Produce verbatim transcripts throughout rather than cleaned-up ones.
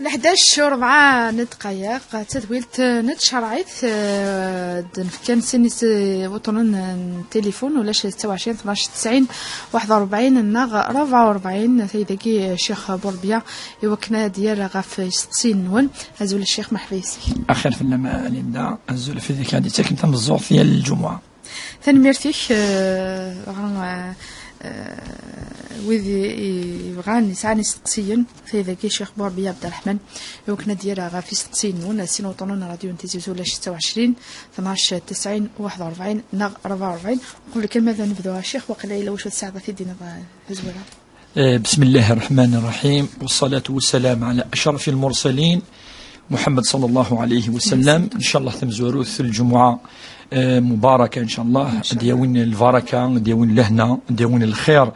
Leḥdac u rebɛa n ddqayeq, d tadwilt n tcerɛit, eh, d-nefkan sin is-, wuṭunen n tilifun, ulac setta u ɛecrin, tnac, tesɛin, waḥed u rebɛin neɣ rebɛa u rebɛin, taydagi Ccix Buṛebya, i wakken ad d-yerr ɣef isteqsiyen-nwen. Azul a Ccix, merḥba yes-k. Axir fell-am a Linda, azul ɣef wid-ik ad d-ittaken tameẓẓuɣt yal lǧemɛa. Tanemmirt-ik, eh, ɣer, eh, eh, wid i, i yebɣan, yesɛan isteqsiyen, taydagi Ccix Buṛebya Ɛebderreḥman, i wakken ad d-yerr ɣef isteqsiyen-nwen, sin wuṭunen n ṛṛadyu n Tizi Uzzu, ulac setta u ɛecrin, tnac, tesɛin, waḥed u rebɛin neɣ rebɛa u rebɛin. Uqbel kan ma ad nebdu a Ccix, waqila yella wacu tesɛiḍ ad t-id-tiniḍ, eh, tazwara? Eh, بسم الله الرحمن الرحيم، والصلاة والسلام على أشرف المرسلين، محمد صلى الله عليه وسلم. إن شاء الله tamezwarut, lǧemɛa, eh, mubaraka, إن شاء الله. إن شاء الله. Ad d-yawin lbaraka, ad d-yawin lehna, ad d-yawin lxir,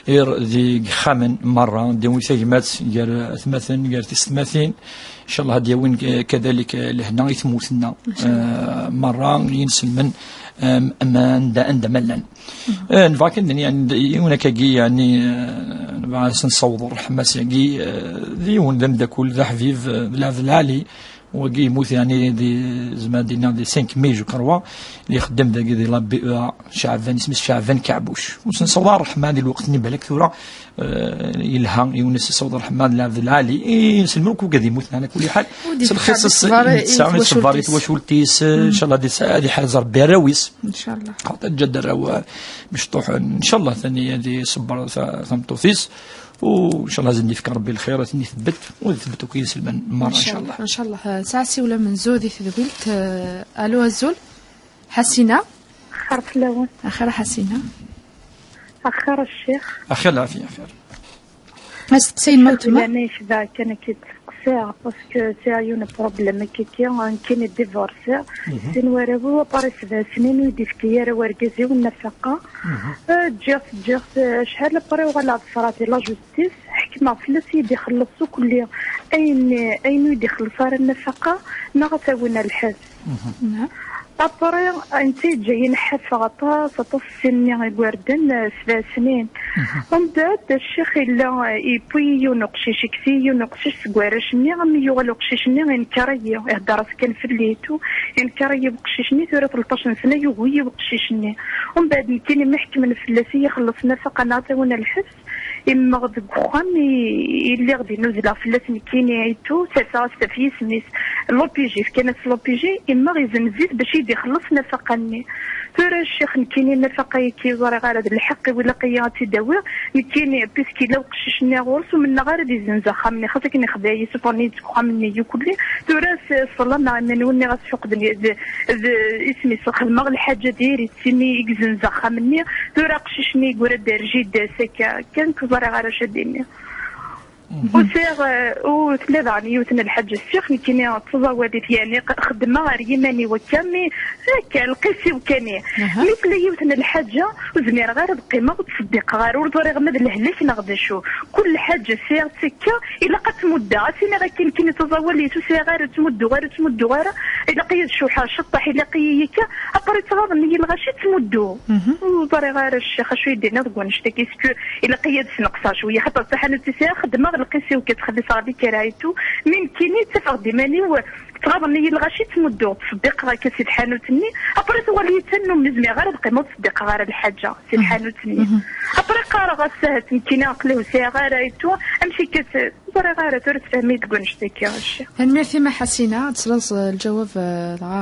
ir deg yixxamen merra, ad d-yawin tagmat gar atmaten, gar tisetmatin. إن شاء الله ad d-yawin, eh, kadalik, eh, lehna i tmurt-nneɣ, eh, merra, i yinselmen, eh, ma anda, anda ma llan. Eh, nebɣa kan ad d-nini, yani, d-, yiwen akkagi, yani, eh, nebɣa ad s-nessaweḍ ṛṛeḥma-s-agi, eh, d yiwen d ameddakel, d aḥbib, eh, d Lɛebd Lɛali, wagi yemmut, yani, di, zma ad d-iniɣ di cinq mai, je crois, li ixeddem dagi di la B E A, Caɛban, isem-is Caɛban Kaɛbuc. U s-nessaweḍ ṛṛeḥma di lweqt-nni, balak tura, eh, yelha, yiwen ad s-nessaweḍ ṛṛeḥma d Lɛebd Lɛali, i nselmen akk wigad yemmuten, ɛla kulli ḥal. S lxir-is, i yettṣebbar i twacult-is, eh, إن شاء الله ad iḥrez Ṛebbi arraw-is. إن شاء الله. Xaṭer ǧǧa-d arraw, eh, mecṭuḥen. إن شاء الله, tani ad iṣebber ta-, tameṭṭut-is. U إن شاء الله ad sen-yefk Ṛebbi lxir, ad ten-itebbet, u ad itebbet akk i yiselman merra, إن شاء الله. إن شاء الله. Nesɛa asiwel amenzu di tedwilt, eh, alo, azul. Ḥasina. Axir fell-awen. Axir a Ḥasina. Axir a Ccix. Axir lɛafya, axir. Asteqsi yemma weltma. Lana yecbeḥ kan akka i d-steqsiɣ, parce que sɛiɣ yiwen n problème akka, nekkini divorciɣ, sin warraw-iw, apart sebɛa snin ur yi-d-yefki ara wergaz-iw nnafaqa. Eh, ǧǧiɣ-t, ǧǧiɣ-t, eh, acḥal, après uɣaleɣ d ṣṣrat i la justice, ḥekmeɣ fell-as i yi-d-ixelleṣ ukelli ayen, ayen ur yi-d-ixelleṣ ara nnafaqa, neɣ ad t-awin ɣer lḥebs. Naɛam. Après, netta yeǧǧa-yi nḥaffeɣ aṭas, aṭas sin-nni igerdan, eh, sebɛa snin. Umbeɛd, ccix yella, eh, yewwi-yi yiwen uqcic, yekkes-iyi yiwen uqcic seg warrac-nni, am yuɣal uqcic-nni, inker-iyi, ihedder-as kan fell-i, tu, inker-iyi uqcic-nni, tura tleṭṭac n sna yugi-yi uqcic-nni. Umbeɛd, nekkini mi ḥekmen fell-as, i yi-ixelleṣ nnafaqa neɣ ad t-awin ɣer lḥebs, immeɣ deg uxxam i, i lliɣ din, uzzleɣ fell-as nekkini, itu, serseɣ-as ɣef yisem-is l'O P J, fkan-as l'O P J, immeɣ izenz-it bac i yi-d-ixelleṣ nnafaqa-nni. Tura ccix nekkini nnafaqa-agi ur ẓriɣ ara d lḥeqq-iw, ilaq-iyi ad tt-id-awiɣ, nekkini, puisque yella uqcic-nni ɣur-s, ur mennaɣ ara ad izenz axxam-nni, xas akken ixdeɛ-iyi, isuffeɣ-iyi seg uxxam-nni yukelli. Tura s-, ṣṣalameɣ iman-iw, nniɣ-as ḥuqden d, d isem-is, xedmeɣ lḥaǧa diri-tt imi i izenz axxam-nni. Tura aqcic-nni yeggra-d ar jida-s akka, kan ur ẓriɣ ara acu ad d-iniɣ. Ur sɛiɣ, eh, ur tella daɣen yiwet n lḥaǧa ssiɣ, nekkini d taẓawalit, yani, q-, xeddmeɣ ar yiman-iw akka, mi akka, lqis-iw kan. Mi tella yiwet n lḥaǧa, ur zmireɣ ara ad qqimeɣ ur ttṣeddiqeɣ ara, ur ẓriɣ ma d lehlak neɣ d acu. Kul lḥaǧa sɛiɣ-tt akka, ilaq ad tt-muddeɣ. Ad s-iniɣ akken, nekkini d taẓawalit, ur sɛiɣ ara, ur ttmudduɣ ara, ur ttmudduɣ ara. Ilaq-iyi ad cuḥeɣ ceṭṭaḥ, ilaq-iyi akka. Après, ttɣaḍen-iyi lɣaci, ttmudduɣ. Ur ẓriɣ ara ccix acu i d-iniḍ deg wannect-agi, est-ce que ilaq-iyi ad sneqseɣ cwiya, xaṭer taḥanut i sɛiɣ, xeddmeɣ lqis-iw, ttxelliṣeɣ les karayetu, mi nekkini ttafeɣ-d iman-iw, ttɣaḍen-iyi lɣaci, ttmudduɣ, ttṣeddiqeɣ akka si tḥanut-nni. Après, tuɣal-iyi d tannumi, ur zmireɣ ara ad qqimeɣ ur ttṣeddiqeɣ ara lḥaǧa si tḥanut-nni. Après, qqareɣ-as ahat nekkini aql-i ur sɛiɣ ara itu, amek akka tt-, ur ẓriɣ ara, tura tfehmi-d deg wannect-agi, a ccix. Tanemmirt-im a Ḥasina, ad teslaḍ lǧawab, eh, dɣa,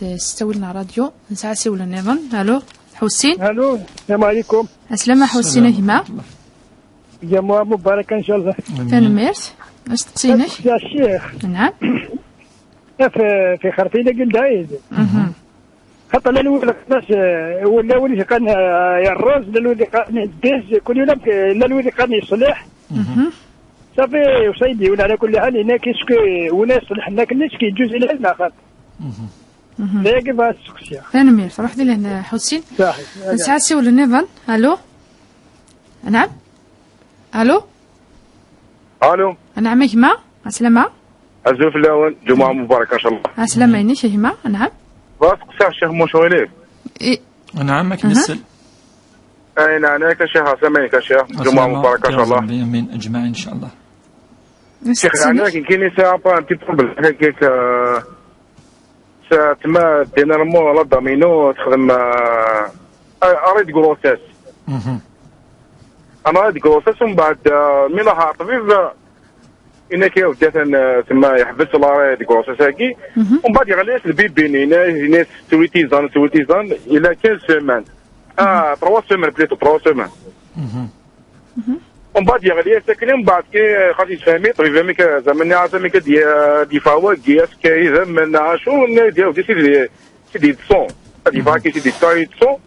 eh, s ttawil n ṛṛadyu. Nesɛa asiwel nniḍen. Alo, Ḥussin? Alo, السلام عليكم. Aslama Ḥussin, a gma. Jamuɛa mubaraka, ncallah. Amin. Tanemmirt. Asteqsi-inek? Asteqsi a ccix. Naɛam. Fi, fi xerfina gildaid. Mhm. Xaṭer llan wid iqqaren, eh, wala wid iqqaren, eh, yerreẓ, llan wid iqqaren yeddez, kul yum, llan wid iqqaren yeṣleḥ. Mhm. Safi, uṣaydi, wala ɛla kulli ḥal, inak, est-ce que win iṣleḥen akken, est-ce que yeǧǧuz ilal neɣ xaṭi? Mhm. D ayagi bɣiɣ ad sseqsiɣ. Tanemmirt. Ruḥ di lehna, Ḥussin. Saḥit. Nesɛa asiwel nniḍen. Alo? Naɛam? Alo? Alo? Naɛam, a gma? Aslama? Azul fell-awen. Ǧumuɛa mubaraka, ncallah. Aslama-inek, a gma? Naɛam? Bɣiɣ ad sseqsiɣ ccix Mucawili. I- Naɛam, akken issel. Ay, naɛam, a ccix, aslama-inek a ccix. Ǧumuɛa mubaraka, ncallah. Amin, aǧmaɛin, ncallah. Ccix, ɛni akken kini c'est un peu un petit problème, c'est que ça, tma, dernièrement, la dame-inu, txedm, euh, arrêt de grossesse. Mhm. Un arrêt de grossesse, ومن بعد, euh, mi laha ṭṭbib, euh, yenna-k, ya weddi, atan, euh, tma, yeḥbes l'arrêt de grossesse-agi. Mhm. ومن بعد yeɣli-as lbibi-nni, yenna-as, sweet-iẓan, sweet-iẓan, il a quinze semaines. Ah, trois semaines, plutôt, trois semaines. Mhm. Mhm. ومن بعد yeɣli-as akkenni, ومن بعد كي خاطر يتفهمي، طبيب ميك-، زعما نعرف ميك دي، دي فاوا كي اس كي زعما نعاشو، ندير دي سيدي، سيدي دسون. هادي فاكي سيدي دسون، يدسون.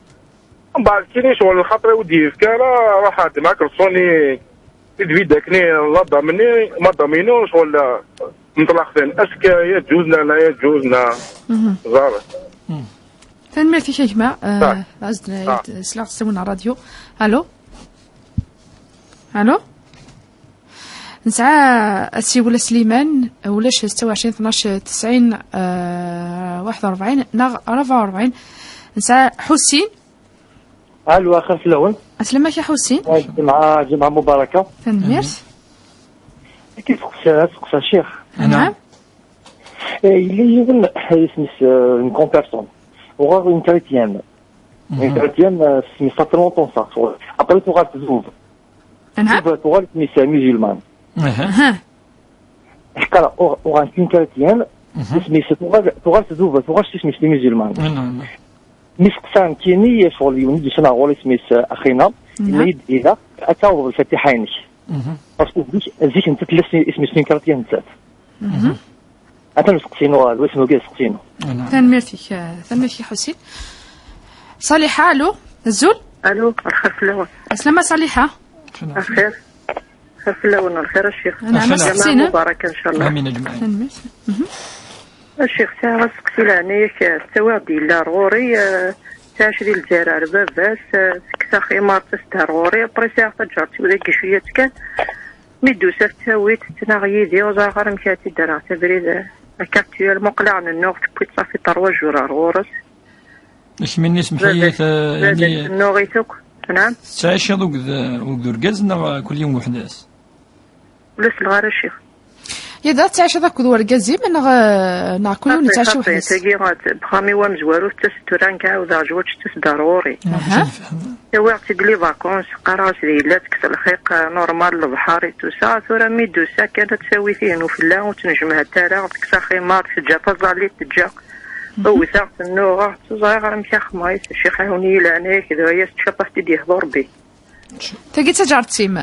ومن بعد كي شغل الخطرة ودي يفكر، راح عاد معاك رسوني، يدفي داكني، لا دامني، ما دامينو، شغل مطلق ثاني. اسك يجوزنا، لا يجوزنا. Mhm. زعما. Mhm. Tanemmirt-ik a gma. Ah, ah. Azden, ah. Sliɣ s tawin ar radio. Allô? Allô? Nesɛa asiwel a Sliman, ulac ستة وعشرين اثناش تسعين, euh, واحد وأربعين neɣ أربعة وأربعين. Nesɛa Ḥusin. Allo, axir fell-awen. Aslama-k a Ḥusin. Ǧemɛa, ǧemɛa mubaraka. Tanemmirt. Akken teqsa, teqsa ccix. Anɛam. Eh, yella yiwen, eh, isem-is, eh, une grande personne. Uɣeɣ une chrétienne. Mhm. Une chrétienne, eh, isem-is, ça fait longtemps ça. Après, tuɣal tzub. Anha? Tzub, tuɣal isem-is, eh, musulmane. Aha. Ḥeqqa, uɣ-, uɣeɣ une chrétienne, mhm, isem-is, tuɣal, tuɣal tzub, tuɣal s isem-is, d musulmane. Mi seqsan kini, ccɣel yiwen i d-yusan ɣur isem-is, eh, axina, yenna-yi-d, ilaq ad tawḍeḍ lfatiḥa-inek. Mhm. Parce que zik, zik nettat tella s-, isem-is n krat yan nettat. Mhm. Atan usteqsi-inu, d wasmi ugiɣ asteqsi-inu. Voilà. Tanemmirt-ik, eh, tanemmirt-ik, Ḥusin. Ṣaliḥa, allo, azul. Allo, lxir fell-awen. Aslama Ṣaliḥa. Lxir. Lxir fell-awen, lxir a ccix. Anɛam, asteqsi-inem. Mubarak, ncallah. Amin ajmaɛin. Tanemmirt. Mhm. A ccix, sɛiɣ asteqsi leɛnaya-k, tettawiḍ-d yella ar ɣur-i, eh, tettɛic di Lezzayer ar baba-s, eh, tekkes aximar, tas-d ar ɣur-i, après sɛiɣ taǧart-iw dagi cwiya-tt kan, mi d-tusa tettawi-tt, tettnaɣ yid-i, ur ẓriɣ ara amek ara tt-id-rreɣ tabrid, eh, akka actuellement aql-aɣ nennuɣ, tewwi-tt ṣafi trois jours ar ɣur-s. Kemmini, semmeḥ-iyi, baba-s, ta-, baba-s yani, tennuɣ-it akk. Naɛam? Tettɛiciḍ akked, akked urgaz neɣ kul yiwen weḥd-s? Ur la selleɣ ara, ccix. Yada tettɛiceḍ akked urgaz-im neɣ, eh, neɣ kul yiwen yettɛic weḥd-s? Xaṭi, xaṭi, tagi, bxam-iw amezwaru tettas-d tura, nekk ɛawdeɣ zwaǧ, tettas-d ar ɣur-i. Aha. Awiɣ-tt-id les vacances, qqareɣ-as d yella, tekkes lxiq, eh, normal, lebḥer et tout ça. Tura mi d-tusa kan ad tawi tihin ufella, ur tt-nejmeɛ ara, tekkes aximar, teǧǧa taẓallit, teǧǧa. Mhm. Wwteɣ-tt, nnuɣeɣ-tt, ur ẓriɣ ara amek axemmer-is, ccix, ɛiwen-iyi leɛnaya-k, d waya s tcaṭaḥt i d-yehḍur Rebbi. Tagi d taǧart-im?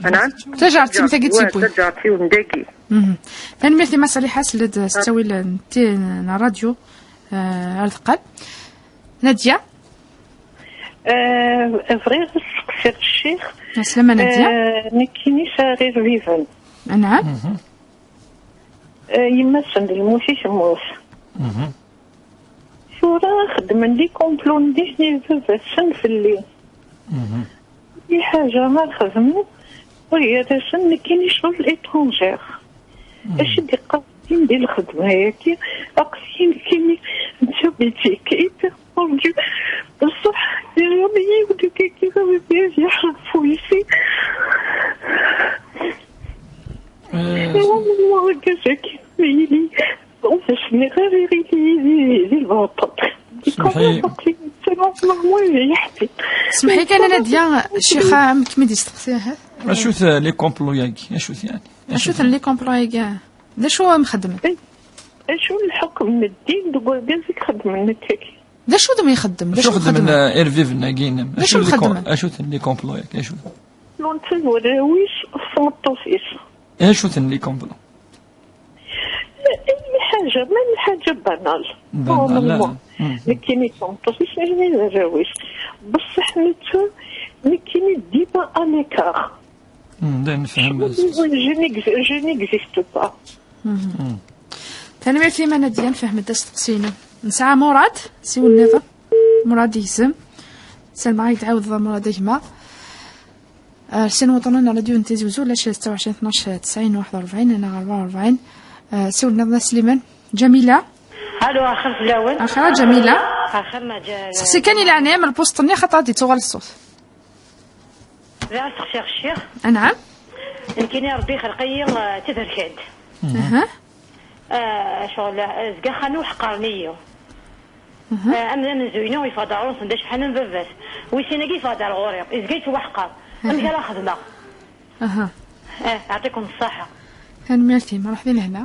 Anɛam? Taǧart-im, tagi d tiwwi? Taǧart-iw n dagi. Mhm. Tanemmirt i Mass Aliḥa, seld s ttawil n ti-, n ṛṛadyu, eh, ar deqqal. Nadia? Eh, bɣiɣ ad seqsiɣ ccix. Aslama Nadia. Eh, nekkini sɛiɣ irbiben. Anɛam? Mhm. Eh, yemma-tsen d lmut i temmut. Mhm. Tura xeddmen les complots n dihin i baba-tsen fell-i. Mhm. I ḥaǧa ma xedmen, ur gar-asen nekkini ccɣel étrangère. Mhm. Acu d-iqqar din di lxedma-agi? Aql-iyi nekkini netta métier-agi. Ur d-, bṣeḥ, yerra-yi-d akka, akka, baba-s yeḥref wisi. Eh, iwa, iwa, argaz-agi, ma yili, ur as-nniɣ ara iɣil yid-i di lbaṭel. Semḥi. Ikumma aql-i, c'est normal, yeḥbis. Semḥi kan, a Nadia, ccix, am kem-id-yesteqsi, ahat. Acu-t, eh, les complots-agi? Acu-t, yani? Acu-ten les complots-agi? D acu am xeddmen? Eh, acu n lḥukm n ddin deg urgaz i ixeddmen nekkagi? D acu d mi ixeddem? D acu acu xeddmen, xeddmen? Eh, irbiben-agi-inem? D acu acu les com-, xeddmen? Acu-ten les complots-agi? Acu? Lun-ten warraw-is ɣef tmeṭṭut-is. Acu-ten les complots? Ay ḥaǧa, même ḥaǧa banal. Banal, normalement. Hmm. Nekkini d tameṭṭut-is, nitni d arraw-is. Bṣeḥ netta, nekkini dima à l'écart. Hmm, da nefhem. Je n'ex-, je n'existe pas. Mhm. Hmm. Tanemmirt i Nadia, nefhem-d asteqsi-inem. Nesɛa Murad, siwel nniḍen. Murad yegzem. Salma, ay d-tɛawdeḍ a Murad a gma. Eh, sin wuṭṭunen n ṛṛadyu n Tizi Uzzu, ulac ستة وعشرين اثناش تسعين واحد وأربعين neɣ أربعة وأربعين. Eh, siwel nniḍen a Sliman. Ǧamila. Allo, axir fell-awen. Axir a Ǧamila. Axir ma ǧa-, seqsi kan i leɛnaya-m lpust-nni, xaṭer ad d-ittuɣal ṣṣut. Bɣiɣ ad seqsiɣ ccix. Anɛam. Nekkini Rebbi ixleq-iyi, eh, d taberkant. Aha. Eh, ccɣel, eh, zga axxam-iw ḥeqqren-iyi. Aha. Eh, am d amenzu-inu yeffeɣ-d ɣur-sen d acḥal n baba-s. Wis sin-agi yeffeɣ-d ar ɣur-i, yezga yettwaḥqer. Aha. Amek ara xedmeɣ? Aha. Eh, yeɛṭikum ṣṣaḥa. Tanemmirt-im, ruḥ di lehna.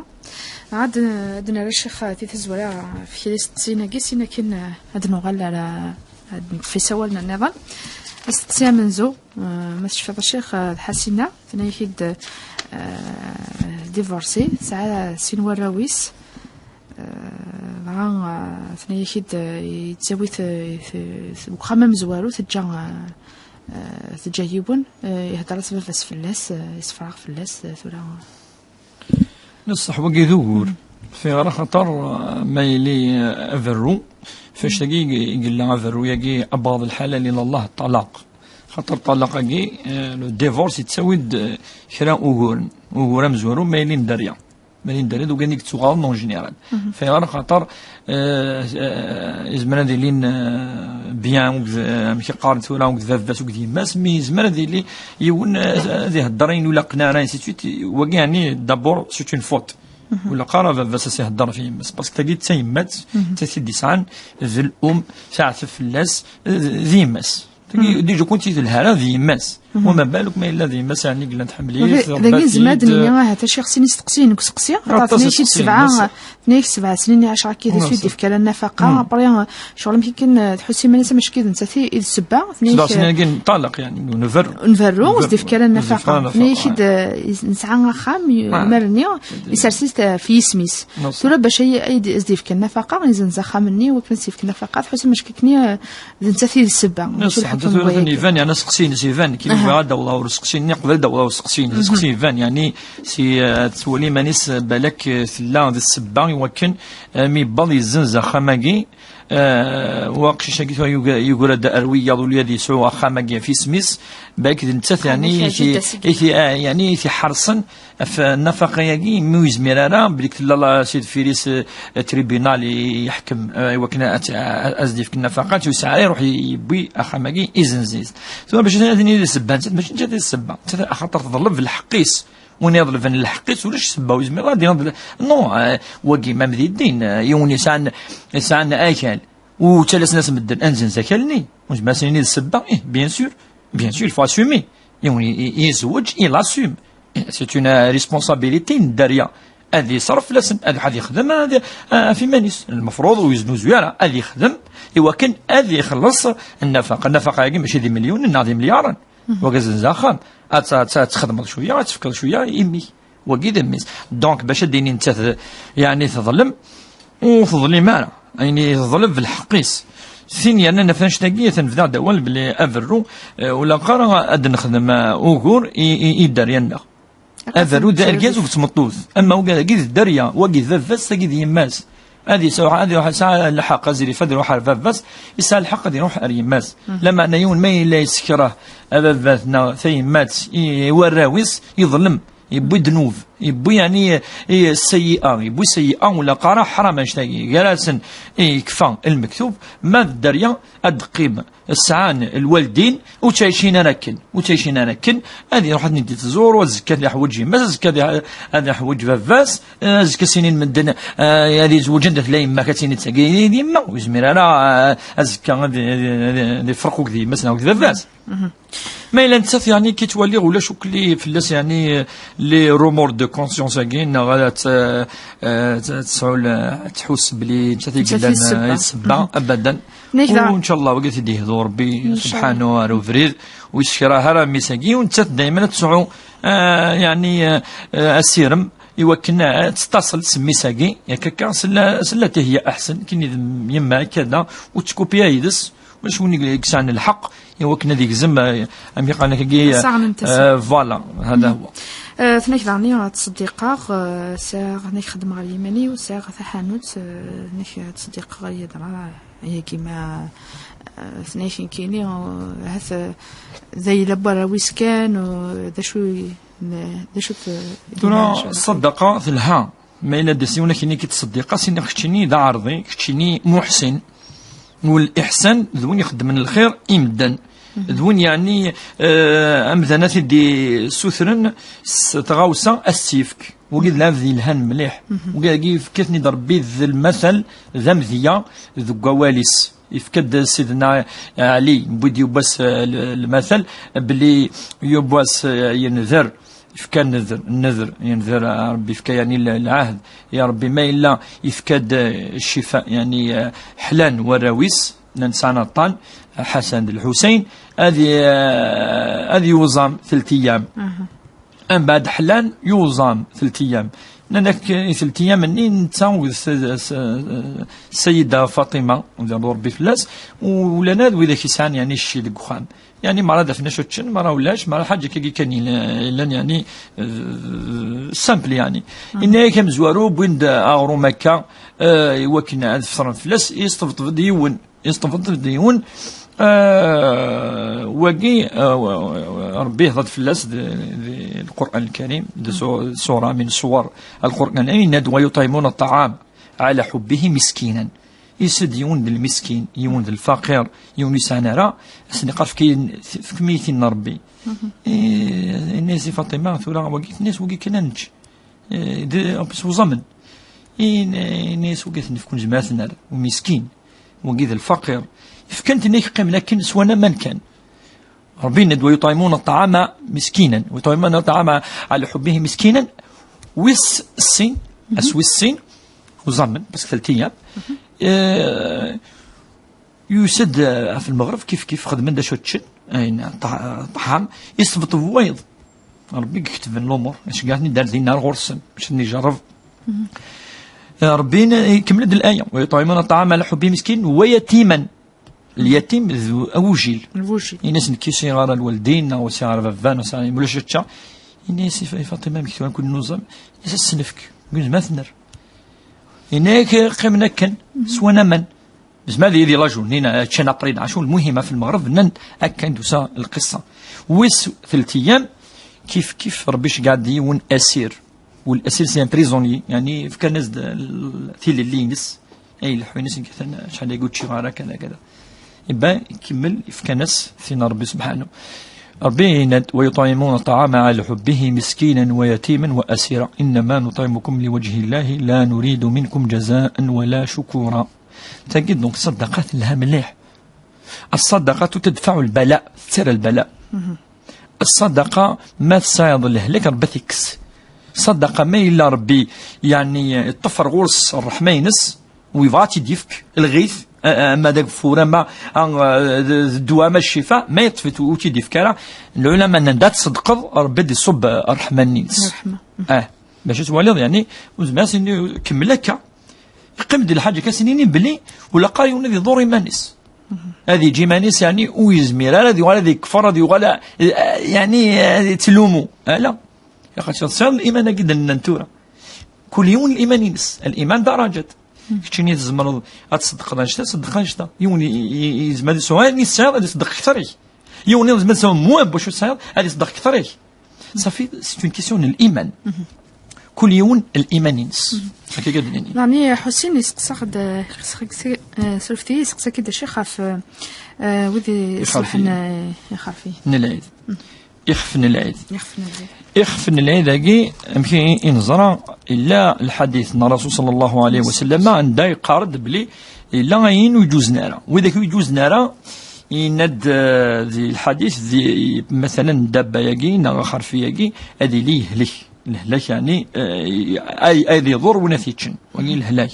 Ad, ad nerr a ccix di tazwara ɣef kra isteqsiyen-agi, sin akin, eh, ad nuɣal ar, eh, ad neṭṭef isawalen nniḍen. Asteqsi amenzu, eh, ma tecfiḍ a ccix, eh, d Ḥasina, tenna-yak-id, eh, divorcée, tesɛa sin warraw-is, eh, dɣa, eh, tenna-yak-id, eh, yettawi-t, eh, t-, t-, deg uxxam amezwaru, teǧǧa, eh, eh, teǧǧa yiwen, eh, ihedder-as baba-s fell-as, eh, yessefraɣ fell-as, eh, tura. Ṣṣeḥ, wagi d ugur. Fiɣer axaṭer, eh, ma yili, eh, aberru, f annect-agi i yella aberru-agi, abɣaḍ lḥalal ila Allah, ṭṭalaq. Xaṭer ṭṭalaq-agi, eh, le divorce, yettawi-d, eh, kra uguren. Ugur amezwaru, ma yili n dderya. Ma yili n dderya, d ugan i yettuɣaḍen en général. Fiɣer axaṭer, eh, eh, yezmer ad ilin, eh, bien, ugd-, eh, amek i qqaren tura, ugd baba-s, ugd yemma-s, mi yezmer ad yili yiwen, eh, ad ihedder ayen ur ilaqen ara, ainsi de suite. Wagi, yeɛni, d'abord, c'est une faute. Ur ilaq ara baba-s ad s-ihedder ɣef yemma-s, parce que tagi d tayemmat, d ta t-id-yesɛan, d l'um, teɛteb fell-as, eh, d yemma-s. Tagi, déjà, ur tent-telha ara d yemma-s. Wama baluk ma yella d yemma-s, yeɛni, yellan tḥemmel-it, dagi tṛebba-t-id. Nezmer ad d-nini, ahat, a ccix, sin isteqsiyen deg useqsi, aṭas xaṭer tenna-yak-id isteqsiyen, sebɛa, tenna-yak sebɛa snin i ɛecṛa akka d acu i d-ifka la nnafaqa, après, eh, ccɣel amek akken, eh, tḥuss iman-is am acu d nettat i d ssebba, tenna-yak, sebɛa snin-agi n ṭṭalaq, yeɛni, n uberru. N uberru, ur s-d-ifka la nnafaqa. Tenna-yak-id, eh, nesɛa axxam, imar-nni, isers-it, eh, f yisem-is. Tura bac ay, ay d-, as-d-yefk nnafaqa, izenz axxam-nni, wakken ad s-yefk nnafaqa, tḥuss am acu akken, eh, d nettat i d ssebba. Mačči lḥeqq n waya. Iban, yeɛni, aseqsi-ines iban, kini bɣiɣ ad d-awḍeɣ ɣer useqsi-nni, qbel ad d-awḍeɣ ɣer useqsi-ines. Aseqsi iban, yeɛni, si, eh, tettwali iman-is, eh, balak, eh, tella d ssebba i wakken, eh, mi yewweḍ yezzenz axxam-agi, eh, waqcic-agi tura yugra, yugra-d ar wiyaḍ ula ad yesɛu axxam-agi ɣef yisem-is, balak d nettat, yeɛni, i t-, i t-, eh, yeɛni, i t-iḥerṣen, ɣef nnafaqa-agi, mi ur yezmir ara, belli tella la, si deffir-is, eh, tribunal i, i yeḥkem, eh, i wakken ad, ad, ad s-d-yefk nnafaqa, ur yesɛi ara, iruḥ yewwi axxam-agi, izenz-it. Tura bac ad nini d ssebba, nettat mačči d nettat i d ssebba, nettat axaṭer teḍleb lḥeqq-is. Win iḍelben lḥeqq-is ulac ssebba, ur yezmir ad d-ineḍ. Non, eh, wagi ma di ddin, eh, yiwen yesɛan, yesɛan akal, u ttalasen-as medden ad nzenz akal-nni, ur yezmir ad s-nini d ssebba, ih, bien sûr. Bien sûr, il faut assumer. Yiwen i, i, yezweǧ, il assume. C'est une responsabilité n dderya. Ad yeṣref fell-asen, ad, ad yexdem, ad, ɣef iman-is. Lmefruḍ ur yeznuzuy ara, ad yexdem i wakken ad ixelleṣ nnafaqa. Nnafaqa-agi mačči d imelyunen neɣ d imelyaren. Wagi ad zenz axxam. Ad, ad, ad txedmeḍ cwiya, ad tefkeḍ cwiya i mmi-k. Wagi d mmi-s. Donc, bac ad d-ini nettat, yeɛni, teḍlem, ur teḍlim ara. Ayen i teḍleb d lḥeqq-is. Tin yernan ɣef annect-agi, atan bdiɣ-d awal belli aberru, eh, ur ilaq ara ad nexdem, eh, ugur i, i, i dderya-nneɣ. Aberru d argaz, ur d tmeṭṭut. Ama wagi d dderya, wagi d baba-s, tagi d yemma-s. Ad yesɛu, ad iruḥ, yesɛa lḥeqq, azrif, ad iruḥ ar baba-s, yesɛa lḥeqq ad iruḥ ar yemma-s. Lameɛna yiwen ma yella yessekreh ababat neɣ tayemmat i, i warraw-is, yeḍlem. Yewwi ddnub, yewwi, yeɛni, i, sseyyi'a, yewwi sseyyi'a, ur ilaq ara, ḥram annect-agi, gar-asen yekfa lmektub, ma d dderya ad d-teqqim, sɛan lwaldin, ur ttɛicin ara akken, ur ttɛicin ara akken, ad iruḥ ad ten-id-tẓur, u azekka ad iḥwaǧ yemma-s, azekka ad iḥ-, ad iḥwaǧ baba-s, eh, azekka ad s-inin medden, eh, ad yezweǧ anda tella yemma-k, ad s-inin d tagi i d yemma, ur yezmir ara, eh, azekka ad, ad, ad, ad ifreq akked yemma-s neɣ akked baba-s. Ma yella nettat, yeɛni, ki ttwaliɣ ulac akk li fell-as, yeɛni, les remords de conscience-agi, neɣ ad t-, eh, t-, tesɛu l-, ad tḥuss belli nettat i yellan, eh, i ssebba, abadan. U ncallah wagi ad t-id-yehdu Rebbi subḥanu ar ubrid, u yessekrah ara mmi-s-agi, u nettat dayman ad tesɛu, eh, yeɛni, eh, eh, asirem, i wakken ad tettaṣel s mmi-s-agi, yak akka, sella, sella tehya aḥsen, kini d yemma, kada, u ttkupya yid-s, ulac win i yesɛan lḥeqq i wakken ad yegzem, eh, amek i qqaren akkagi, assaɣen n taswiɛt. Eh, voilà, hada huwa. Eh, tenna-k daɣen ad ttṣeddiqeɣ, eh, sɛiɣ, tenna-k xeddmeɣ ɣer yiman-iw, sɛiɣ taḥanut, eh, tenna-k ad ttṣeddiqeɣ ɣer yedra, yagi ma, eh, tenna-k nekkini, eh, ahat, eh, d ayla n warraw-is kan, eh, d acu i, d acu t-, tura, ṣṣadaqa telha. Ma yella d asiwen akini ki ttṣeddiqa, sini keččini d aɛerḍi, keččini muḥsin. U liḥsan d win ixeddmen lxir i medden. D win, yeɛni, eh, amdan ad t-id-issutren s tɣawsa, ad s-tt-yefk. Wagi d lɛebd yelhan mliḥ. Wagi yefka-ten-id Ṛebbi d lmatal, d amedya deg wawal-is. Yefka-d Sidna Ɛli, wwi-d yiwwas, eh, l-, lmatal, belli yiwwas, eh, yender, yefka nnedr, nnedr, yender, eh, Ṛebbi yefka, yeɛni, l-, lɛahd, ya Ṛebbi, ma yella yefka-d, eh, ccifa, yeɛni, eh, ḥlan warraw-is, llan sɛan aṭṭan, Ḥasan d Lḥuseyn, ad y-, ad yuẓam telt ayyam. Mbeɛd ḥlan, yuẓam telt ayyam. Nnan-ak i telt ayyam-nni netta d s-, s-, Sayida Faṭima, d Ṛebbi fell-as, u-, ulan ad widak yesɛan, yeɛni, cci deg uxxam. Yeɛni, mara ad afen acu ččen, mara ulac, mara ḥaǧa akka kan yella-, yellan, yeɛni, eh, simple, yeɛni. Inna-yak amezwaru, wwin-d aɣrum akka, eh, i wakken ad fetren fell-as, yesṭebṭeb-d yiwen. Yesṭebṭeb-d yiwen, eh, wagi, eh, wa-, wa-, Ṛebbi yehḍa-d fell-as di, di Lqur'an Lkarim, di su-, sura min suwar Lqur'an, yenna-d: "ويطعمون الطعام على حبه مسكينا." Yesɛa-d yiwen d lmiskin, yiwen d lfaqir, yiwen ur yesɛan ara, ad sen-iqqar: "Efk-iyi-, efk-iyi-t-in Ṛebbi." Eh, yenna-yas i Faṭima, tura wagi, tenna-yas: "Wagi kan ad nečč." Eh, d, en plus, uẓamen. Yenna-yas: "Wagi ad ten-nefk, ur nezmir ad t-nerr, u miskin, wagi d lfaqir." Fkan-ten-ak, qqimen akken, swan aman kan. Ṛebbi yenna-d: "ويطعمون الطعام مسكينا، ويطعمون الطعام على حبه مسكينا." Wis sin, ass wis sin, uẓamen, parce que telt ayyam. Eh, yusa-d, eh, ɣef lmeɣreb, kif kif, xedmen-d acu ččen, ayen, ṭa-, ṭṭɛam, yesṭebṭeb wayeḍ. Ṛebbi i iketben lumuṛ, iceggeɛ-ten-id ar dinna ar ɣur-sen, bac ad ten-ijerreb. Eh, Ṛebbi n-, ikemmel-d laya: "ويطعمون الطعام على حبه مسكينا ويتيما." Lyatim d agujil. Agujil. Ini-as: "Nekk ur sɛiɣ ara lwaldin, neɣ ur sɛiɣ ara baba, neɣ ur sɛiɣ ara, ulac akka." Ini-as i Fa-, i Faṭima: "Amek tura, kul nuẓam?" Ini-as: "Ad s-nefk, ur nezmir ad t-nerr." Ini-ak qqimen akken, swan aman. Nezmer ad yili la journée, neɣ ččan après lɛacu, lmuhim ɣef lmeɣreb, nnan akken d-tusa lqissa. Wis telt ayyam, kif kif, Ṛebbi iceggeɛ-d yiwen asir. U l'asir, c'est un prisonnier, yeɛni fkan-as-d l-, tilelli-ines, ay leḥḥu-ines, nekk atan acḥal agi ur ččiɣ ara, kada, kada. Iban, ikemmel, fkan-as tin n Ṛebbi subḥanahu. Ṛebbi yenna-d: "ويطعمون الطعام على حبه مسكينا ويتيما وأسيرا إنما نطعمكم لوجه الله لا نريد منكم جزاء ولا شكورا." Tagi, donc, ṣṣadaqa telha mliḥ. الصدقة تدفع البلاء, tettarra lbala. Ṣṣadaqa, ma tesɛiḍ lehlak, Ṛebbi ad t-ikkes. Ṣṣadaqa, ma yella Ṛebbi, yeɛni, iṭṭef ar ɣur-s ṛṛeḥma-ines, u yebɣa ad tt-id-yefk, lɣit, a-, a-, ama d ageffur, ama, a, d, d ddwa, ama d ccifa, ma yeṭṭef-it ur tt-id-yefk ara, lɛulama nnan-d ad tṣeddqeḍ, Ṛebbi ad d-iṣubb, a, ṛṛeḥma-nni-ines. Ṛṛeḥma. Ah, bac ad twaliḍ, yeɛni, ur nezmir ad s-nini kemmel akka. Yeqqim-d lḥaǧa, ad s-nini belli ur ilaq ara yiwen ad iḍur iman-is. Ad yeǧǧ iman-is, yeɛni, ur yezmir ara ad yuɣal ad yekfer, ad yuɣal a, a, yeɛni, ad yettlumu. Ala. Ilaq ad tesɛuḍ liman-agi d-nenna tura. Kul yiwen liman-ines. Liman d aṛajat. Keččini tzemreḍ ad tṣeddqeḍ annect-a, ṣeddeq annect-a. Yiwen i, i, i, yezmer ad yesɛu ayen i tesɛiḍ, ad iṣeddeq kter-ik. Yiwen yezmer ad yesɛu moins n wacu tesɛiḍ, ad iṣeddeq kter-ik. Safi, c'est une question n liman. Kul yiwen liman-ines. Akka i ad nini. Nani Ḥusin yesteqsa-ɣ-d, eh, surfet-iyi, yesteqsa-k-id ccix ɣef, eh, wid i iṣelḥen, eh, ixerfiyen. N lɛid. Ixef n lɛid. Ixef n lɛid. Ixef n lɛid-agi, amek i, i neẓra, illa lḥadit n Rasul sallallahu alayhi wa sallam, anda yeqqar-d belli illa ayen ur iǧuzen ara. Widak ur iǧuzen ara, yenna-d, eh, di lḥadit, di, mathalan, dabba-agi neɣ axerfi-agi, ad yili yehlek. Lehlak, yeɛni, eh, ay, ay ad iḍur win ad t-yeččen. Wagi lehlak.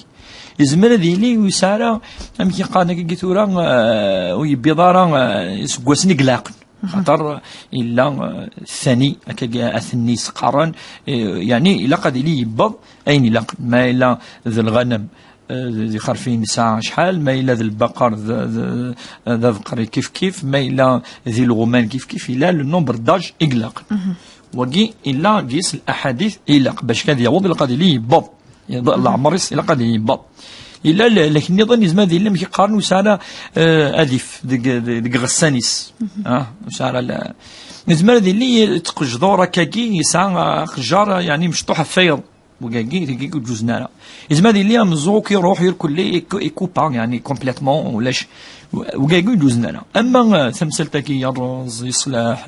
Yezmer ad yili ur yesɛi ara, amek i qqaren akka tura, eh, ur yebbiḍ ara, eh, iseggasen i ilaqen. Xaṭer illa, eh, ssani, akkagi ad ten-isqarren, eh, yeɛni ilaq ad yili yewweḍ ayen ilaqen. Ma yella d lɣanem, eh, d ixerfiyen nesɛa acḥal, ma yella d lbaqer d, d, d abeqri kif kif, ma yella d ilɣuman kif kif, yella le nombre d'âge i ilaqen. Wagi illa gis laḥadit ilaq, bac ad yaweḍ ilaq ad yili yewweḍ. Leɛmer-is ilaq ad yili yewweḍ. Yella l-, lehlak nniḍen, yezmer ad yili amek i qqaren, ur yesɛi ara, eh, adif deg, deg, deg iɣessan-is. Ah, ur yesɛi ara la-, yezmer ad yili tqejdur akkagi, yesɛa aqejjar, yeɛni, mecṭuḥ ɣef wayeḍ. Wigagi, tagi ur ǧuzen ara. Izmer ad yili ameẓẓuɣ i iruḥ irkelli, i ku-, i kupa, yani complètement, ulac. Wigagi ur ǧuzen ara. Ama, eh, tamsalt-agi yerreẓ, yeṣleḥ,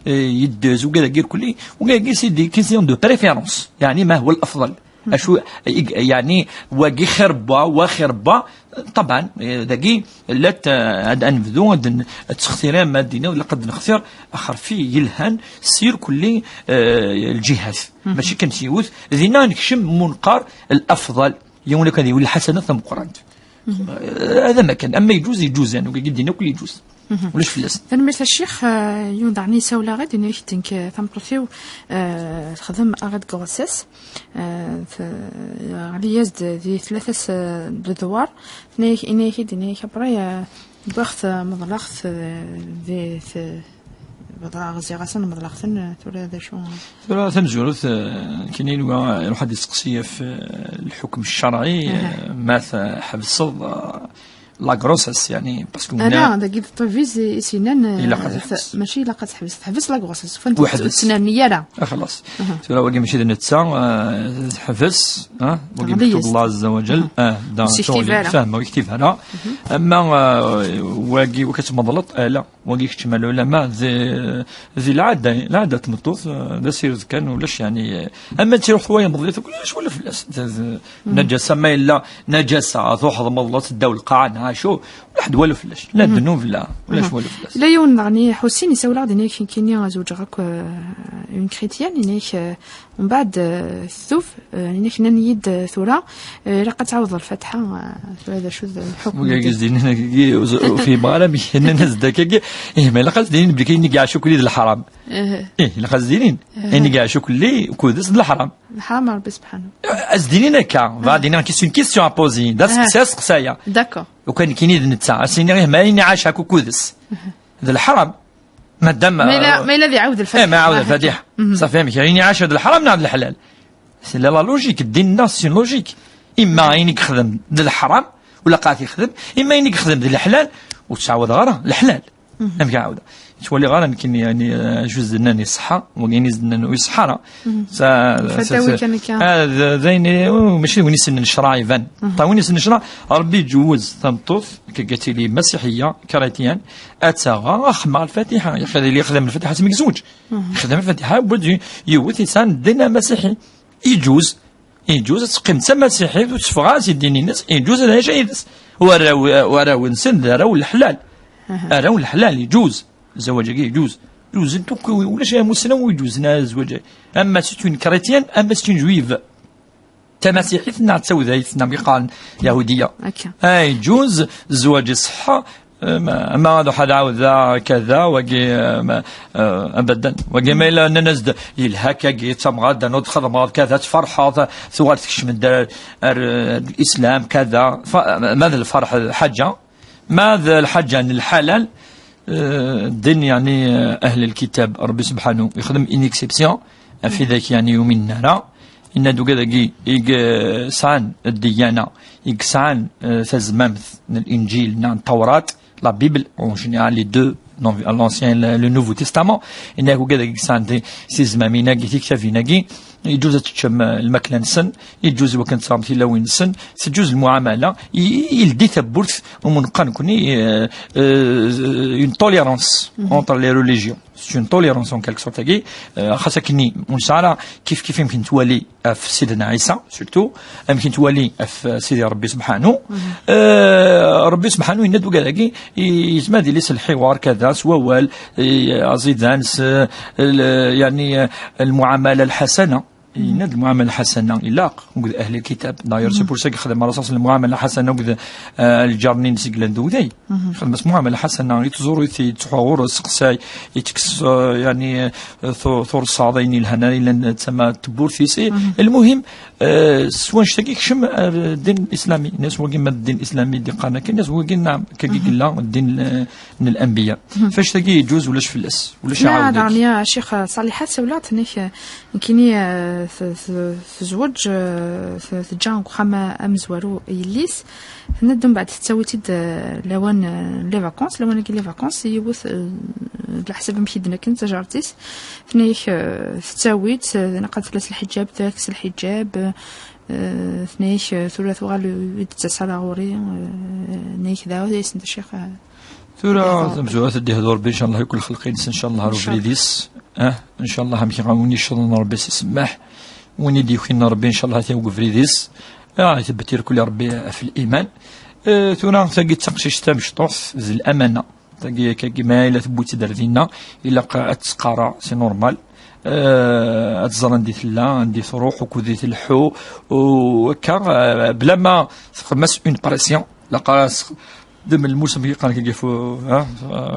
eh, yeddez, wigagi irkelli, wigagi c'est des questions de préférence. Yani ma huwa l'afḍal. Acu, i-, yani, wagi xir n wa, wa xir n wa, ṭaban, eh, dagi, llat, eh, ad, ad nebdu, ad n-, ad tessextirem, ad d-tiniḍ, ilaq ad nextir axerfi yelhan, s irkelli, eh, lǧihat. Mačči kan s yiwet, dinna nekcem munqar l'afḍal. Yiwen akka ad yewwi lḥasana tameqqrant. Eh, hada ma kan, ama yeǧuz, yeǧuz, yani, wagi din akk yeǧuz. Ulac fell-as. Tanemmirt a Ccix, eh, yiwen daɣen yessawel-aɣ-d, yenna-ak-d nekk, eh, tameṭṭut-iw, eh, texdem arrêt de grossesse, eh, t-, ɣli-yas-d di tlata s-, eh, d ddwar, tenna-yak, yenna-yak-id, yenna-yak après, eh, wwiɣ-t, eh, meḍleɣ-t, eh, di t-, Bḍa ɣziɣ-asen, meḍleɣ-ten, tura d acu? Tura tamezwarut, eh, kini nwa iruḥ ad isteqsi ɣef, eh, lḥukm ccerɛi, eh, ma tḥebseḍ, eh, la grossesse, yani, parce que ala, dagi d ṭṭbib i s-yennan, eh, ilaq ad teḥbes. Mačči ilaq ad teḥbes, teḥbes la grossesse, fant ur ttnerni ara. Ah, xalas. Tura wagi mačči d netta, eh, teḥbes, ah, wagi mektub Allah Azza wa Jal, ah, da, ur yektib ara. Fahma, ur yektib ara. Ama, eh, wagi, wagi ad tmeḍleḍ, ala. Wagi kečč ma lulama, d, d lɛada, lɛada n tmeṭṭut, eh, d asired kan, ulac, yani, eh, ama ad tiruḥ twayeḍ meḍlit, ulac walu fell-as. D, d, najasa, ma yella najasa, ad truḥeḍ meḍleḍ ddaw lqaɛa, neɣ acu, ulac walu fell-as. La ddnub, la, ulac walu fell-as. Yella yiwen daɣen Ḥusin, yessawel-aɣ-d, yenna-ak, kini zewǧeɣ akk, eh, une chrétienne, yenna-ak, eh, Mbeɛd, eh, tettub, eh, yenna-ak, nnan-iyi-d, eh, tura, eh, ilaq ad tɛawdeḍ Lfatiḥa, eh, tura d acu d lḥukm? Wigi d-yennan, ur fhimeɣ ara amek nnan-as-d akkagi. Ih, ma ilaq ad d-inin belli ayen i iɛac akk d leḥram. Ih, ilaq ad d-inin. Ayen i iɛac akk d kudes d leḥram. Leḥram Rebbi subḥanahu. Ad d-inin akka, bɣa ad d-inin, c'est une question à poser. D aseqsi, aseqsi-a. D'accord. Ukan kini d netta, ad s-iniɣ, ih, ma ayen iɛac akk kudes d leḥram. Madame, ma yella, euh, ma yella ad iɛawed Lfatiḥa. Eh, ma iɛawed Lfatiḥa. Safi, amek? Ayen iɛac d leḥram neɣ d leḥlal? C'est la, la logique. Ddin-nneɣ, c'est une logique. Imma ayen i yexdem d leḥram, ula qat yexdem, imma ayen i yexdem d leḥlal, ur ttɛawadeɣ ara, leḥlal. Amek ɛawdeɣ? Ttwaliɣ ara nekk, yani, euh, juz d-nnan iṣeḥḥa, wagi d-nnan ur iṣeḥḥa ara. Sa-, sa-, sa-, kan akka. Ah, d, d ayen, oh, mačči d win isnen ccṛeɛ iban. Ta win isnen ccṛeɛ, Rebbi iǧewwez tameṭṭut, k-, k-, tili masiḥiyya, chrétienne, ad taɣ axemmeɣ Lfatiḥa. Yaqil ad yili yexdem Lfatiḥa asmi yezweǧ. Yexdem Lfatiḥa, wwed y-, yiwet yesɛan ddin amasiḥi. Iǧuz. Iǧuz ad teqqim d tamasiḥit, ur teffeɣ ara si ddin-ines. Iǧuz ad ɛic yid-s. U arraw, u arraw-nsen d arraw n leḥlal. Arraw n leḥlal, iǧuz. Zzwaǧ-agi iǧuz. Ǧuzen akk, ulac amusnaw ur iǧuzen ara zzwaǧ-agi. Ama c'est une chrétienne, ama c'est une juive. Tamasiḥit neɣ d tawdayt neɣ mi qqaren Yahudiya. Akka. Ay, ǧuz, zzwaǧ iṣeḥḥa, eh, ma, ma ad uḥad ɛawda kada, wagi, eh, ma, eh, abadan. Wagi ma yella nnan-as-d, yelha kagi, d tamɣadda, ur txedmeḍ kada, tferḥeḍ, tuɣal tekcem-d ar, ar, eh, Islam, kada. Fa-, ma d lferḥ, ḥaǧa. Ma d lḥaǧa n lḥalal, eh, ddin, yani, eh, ahl lkitab, Rebbi subḥanu, yexdem une exception, ɣef widak, yani, ur uminen ara. Yenna-d ugad-agi i yesɛan ddiyana, i yesɛan, eh, tazmamt n Linǧil neɣ n Tawrat, la Bible, en général les deux, non, l'Ancien, le, le Nouveau Testament, yenna-ak ugad-agi i yesɛan ti-, tizmamin-agi, tiktabin-agi, Yeǧǧuz ad teččem, eh, lmakla-nsen, yeǧǧuz i wakken ad tesɛum tilawin-nsen, teǧǧuz lmuɛamala, i, i, yeldi tawwurt umenqan nekkni, eh, eh, une tolérance entre les religions. C'est une tolérance en quelque sorte, agi, eh, xas akkenni, ur nesɛi ara kif kif yemken twali ɣef Sidna Ɛisa, surtout, yemken twali ɣef, eh, Sidi Rebbi subḥanu. Eh, Rebbi subḥanu yenna-d ugad-agi, i, yezmer ad yili s lḥiwar, kada, s wawal, i, aẓidan, s, eh, l-, yani, eh, lmuɛamala lḥasana. Yenna-d lmuɛamala ḥasana ilaq akked ahli lkitab. D'ailleurs, c'est pour ça i yexdem Ṛṛasul s lmuɛamala ḥasana akked, eh, lǧar-nni-ines i yellan d uday. Yexdem-as muɛamala ḥasana, yettẓur-it, yettḥuɣur, yesteqsay, yettekkes, eh, yani, eh, tu-, tursaḍ ayen yelhan ara yellan d tama n tewwurt-is. Eh, lmuhim, eh, s wanect-agi yekcem ar ddin islami. Yenna-as wagi ma d ddin islami i d-iqqaren akka, yenna-as wagi, naɛam, akka i yella ddin, eh, n lanbiya. F anect-agi yeǧǧuz ulac fell-as, ulac aɛawed-agi. Ccix Ṣaliḥa, sawleɣ-d, nekk, nekkini, eh, T- t- tezweǧ, eh, t- teǧǧa deg uxxam amezwaru yelli-s. Tenna-d mbeɛd tettawi-tt-id, eh, lawan, eh, les vacances, lawan-agi les vacances, yiwet, eh, d leḥsab amek i d-nekken d tajaṛt-is. Tenna-yak, eh, tettawi-tt, eh, naqad fell-as lḥiǧab, terra-t s lḥiǧab, eh, tenna-yak, eh, tura tuɣal ur d-tettas ara ɣur-i, eh, tenna-yak daɣ, ay sent a ccix, eh, Tura tamezwarut ad d-ihdu Rebbi, ncallah, yakk lxelq-ines, ncallah, ar ubrid-is. Ah, ncallah, amek i ɣ-, win yecḍen Rebbi s isemmaḥ, win i d-yukin Rebbi, ncallah, ad t-yawi deg ubrid-is. Ah, itebbet irkul Rebbi ɣef liman. Eh, tura, tagi d taqcict tamecṭuḥt, d lamana. Tagi, akkagi, ma yella tewwi-tt-id ar dinna, ilaq ad tt-teqqara, c'est normal. Eh, ad ẓren anda i tella, anda i truḥ, ukud i tleḥḥu, u akka, eh, bla ma txdem-as une pression, laqas d lmus amek i qqaren kagi fu, ha,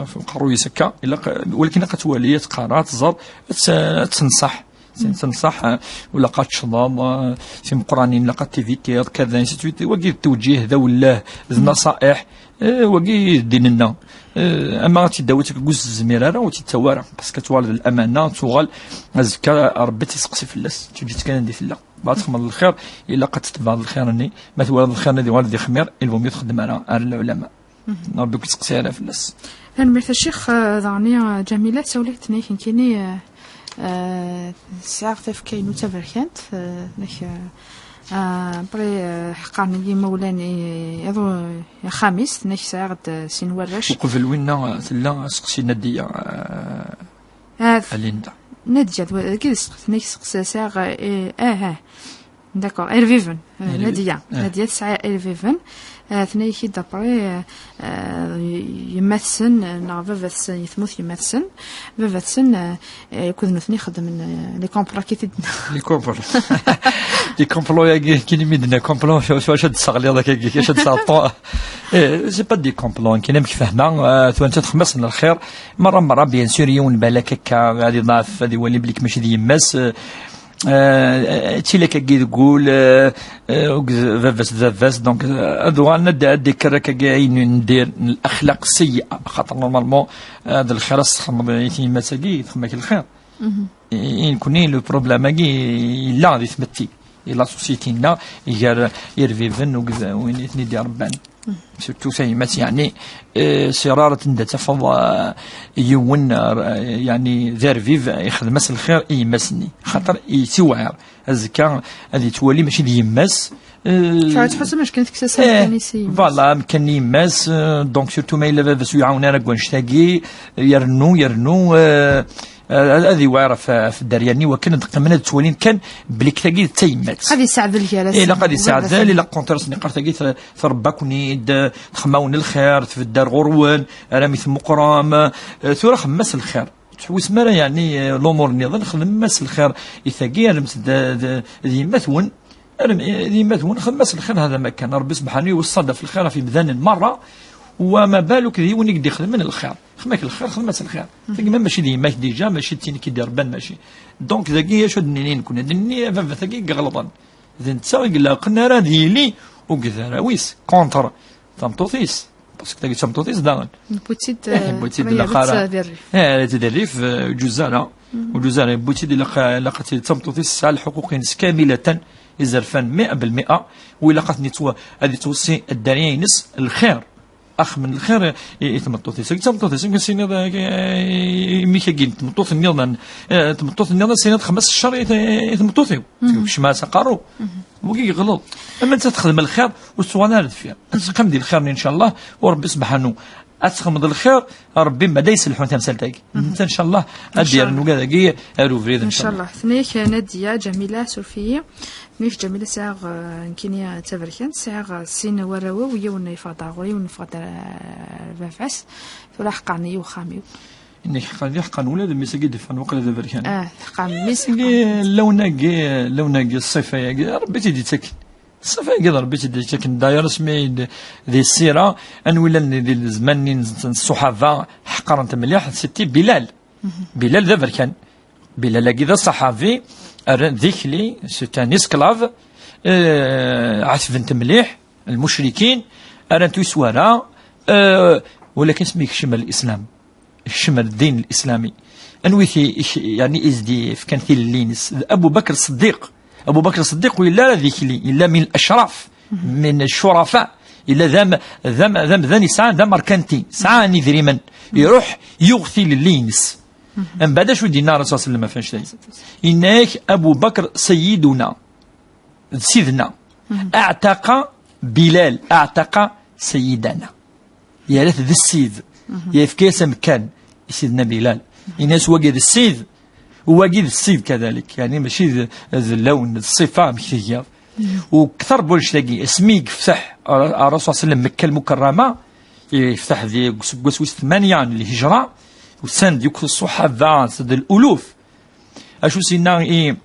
fu uqerruy-is akka, ilaq, walakin ilaq ad twali, ad tqara, ad tẓer, ad tt-, ad tenṣaḥ. Tenṣaḥ, eh, ilaq ad tecḍeḍ, eh, timeqqranin, ilaq ad tivitiḍ, kada, ainsi de suite. Wagi d tewǧih, d awelleh, d naṣa'iḥ, eh, wagi d ddin-nneɣ. Eh, ama ad tt-id-tawi deg ur tezmir ara, ur tt-id-tawi ara, parce que ad tuɣal d lamana, ad tuɣal azekka Rebbi ad tt-iseqsi fell-as, teǧǧa-tt kan anda i tella. Ma txedmeḍ lxir, ilaq ad tetbeɛeḍ lxir-nni. Ma twalaḍ lxir-nni ad yuɣal d ixmir, il vaut mieux txeddem ara, ar lɛulama. Rebbi ur k-isteqsi ara fell-as. Tanemmirt a ccix, eh, daɣen, eh, Ǧamila, tsawel-ak-d tenna-yak nekkini, eh, eh, sɛiɣ tafekka-inu d taberkant, eh, tenna-ak, eh, eh, après, eh, ḥeqqaren-iyi yimawlan i, iḍ-, ixxam-is, tenna-ak sɛiɣ-d, eh, sin warrac. Uqbel winna, eh, tella aseqsi n Nadiya, eh, Ah, a Linda. Nadia, d wa-, dagi d sseqsi-, tenna-k sseqsi-, sɛiɣ, eh, ah, ah. D'accord, irbiben. Eh, Irbi-, Nadia. Ah. Nadia tesɛa irbiben. Eh, tenna-yak-id après, eh, eh, yemma-tsen, eh, neɣ baba-tsen, yetmut yemma-tsen. Baba-tsen, eh, eh, akked nutni xeddmen, eh, les complets, akka i t-id-, Les complets. Les complets-agi, kini mi d-nenna complot, s wacu ad d-tesseɣliḍ akkagi, acu ad d-tesɛeḍ? Eh, c'est pas des complots, kini amek fehmeɣ, eh, tura netta texma-sen lxir, Merra, merra, bien sûr, yiwen balak akka ad iḍɛef, ad iwali belli mačči d yemma-s, eh, eh, tilak-agi deg wul, eh, eh, ug-, baba-s d baba-s, donc, eh, ad uɣalen ad, ad d-ikker akkagi ayen n dir, n laxlaq seyyi'a, xaṭer normalement, eh, d lxir ad s-txedmeḍ i tyemmat-agi, txedm-ak lxir. I, i nekni, le problème-agi yella di tmetti. I la société-nneɣ, gar irbiben, ugd-, win i ten-id-irebban. Surtout tayemmat, yeɛni, eh, c'est rare anda tafeḍ, eh, yiwen, eh, yeɛni, d arbib, ixdem-as lxir i yemma-s-nni. Xaṭer yettiwɛir. Azekka, ad yettwali mačči d yemma-s, eh, Tura tḥusem acu kan teksa-s eh, amkan-is i yemma-s. Voilà, amkan n yemma-s, eh, donc surtout ma yella baba-s ur iɛawen ara deg wannect-agi, yernu, yernu, eh, eh, ad iwɛer ɣef, ɣef dderya-nni, wakken ad qqimen ad ttwalin kan belli tagi d tayemmat. Ad yesseɛdel gar-asen. Ilaq ad yesseɛdel, ilaq contraire-nni, qqar tagi t-, trebba-ken-id, txemma-wen lxir, tbedder ɣur-wen, armi tmeqqrem. Eh, tura xemmem-as lxir. Ur teḥwisem ara, yeɛni, eh, lumuṛ nniḍen, xdem-as lxir i tagi, armet d, d, d yemma-twen. Arem, eh, d yemma-twen, xdem-as lxir, hada ma kan. Ṛebbi subḥanu iweṣṣa-d ɣef lxir ɣef yemdanen meṛṛa, wa ma baluk d yiwen i k-d-ixedmen lxir. Xdem-ak lxir, xdem-as lxir. Tagi ma mačči d yemma-k déjà, mačči d tin i k-id-iṛebban, mačči. Donc, dagi acu ad d-nini nekkni? Ad d-nini a baba-tagi i iɣelḍen. D netta i ilaqen ara ad yili ugdaraw-is, contre tameṭṭut-is. Parce que tagi d tameṭṭut-is daɣen. Newwi-tt-id, eh, newwi-tt-id, ilaq ara tt-id di rrif. Eh, tt-id di rrif, eh, ǧuz ara. Ur ǧuz ara, yewwi-tt-id, ilaq, ilaq ad tili d tameṭṭut-is, tesɛa lḥuquq-ines kamilatan, izerfan mi'a bil mi'a, u ilaq ad ten-yettwa-, ad yettweṣṣi dderya-ines lxir. Axem n lxir i, i tmeṭṭut-is. Tagi d tameṭṭut-is, yemkin ad s-tiniḍ, eh, i mmi-k-agi n tmeṭṭut nniḍen, eh, tmeṭṭut nniḍen, ad s-tiniḍ xemmem-as ccer i t-, i tmeṭṭut-iw. Tekcem-as aqerru. Wagi yeɣleḍ. Ama nettat texdem lxir, ur tettuɣal ara deffir. Ad teqqim di lxir-nni, ncallah, u Ṛebbi subḥanu. Ad txedmeḍ lxir, Ṛebbi ma da yesselḥu tamsalt-agi. Netta, ncallah, ad d-yerr ugad-agi ar ubrid, ncallah. Ncallah. Tenna-yak Nadia, Ǧamila, suref-iyi. Tenna-yak Ǧamila, sɛiɣ, eh, nekkini, eh, d taberkant, sɛiɣ, eh, sin warraw-iw, yiwen yeffeɣ-d ɣur-i, yiwen yeffeɣ-d, eh, baba-s. Tura ḥeqqren-iyi wexxam-iw. Inna-k ḥeqqan, di ḥeqqan ula d mmi-s-agi d-iffan, waqila d aberkan. Ah, ḥeqqan mmi-s, agi, ḥeqqan. Lawn-agi, lawn-agi, ṣṣifa-agi, Ṛebbi i tt-id-yettaken. Ṣṣifa-agi d Ṛebbi i tt-id-yettaken. D'ailleurs, asmi d, di ssira, anwi llan di, di zzman-nni n, n ṣṣuḥaba, ḥeqqren-t mliḥ, c'était Bilal. Bilal d aberkan. Bilal-agi d aṣaḥabi, rran d ikli, c'est un esclave, euh, ɛetben-t mliḥ, lmucrikin, rran-t i uswara, euh, walakin asmi yekcem ar lislam. Kcem ar ddin lislami. Anwi t-, i-, yeɛni i s-d-yefkan tilelli-ines? D Abu Bakr Ṣeddiq. Abu Bakr Ṣeddiq ur yella ara d ikli, yella min al-acraf, min al-curafa, yella d am-, d am-, d amdan yesɛan, d amerkanti, sɛan idrimen. Iruḥ, yuɣ tilelli-ines. Mbeɛd acu d-yenna Rasul sallam ɣef annect-agi? Yenna-yak Abu Bakr sayyiduna, d sidna. Aɛtaqa Bilal, aɛtaqa sayyidana. Yerra-t d ssid. Yefka-yas amkan i sidna Bilal. Yenna-yas wagi d ssid, wagi d ssid kadalik. Yeɛni mačči d, d lawn, d ṣṣifa amek tgiḍ. U kter n wannect-agi, asmi i yefteḥ Rasul sallam Mekka Lmukarrama, yefteḥ di, deg useggas wis tmanya n lhijra, usan-d yakk ṣṣuḥaba s d luluf. Acu s-yenna i,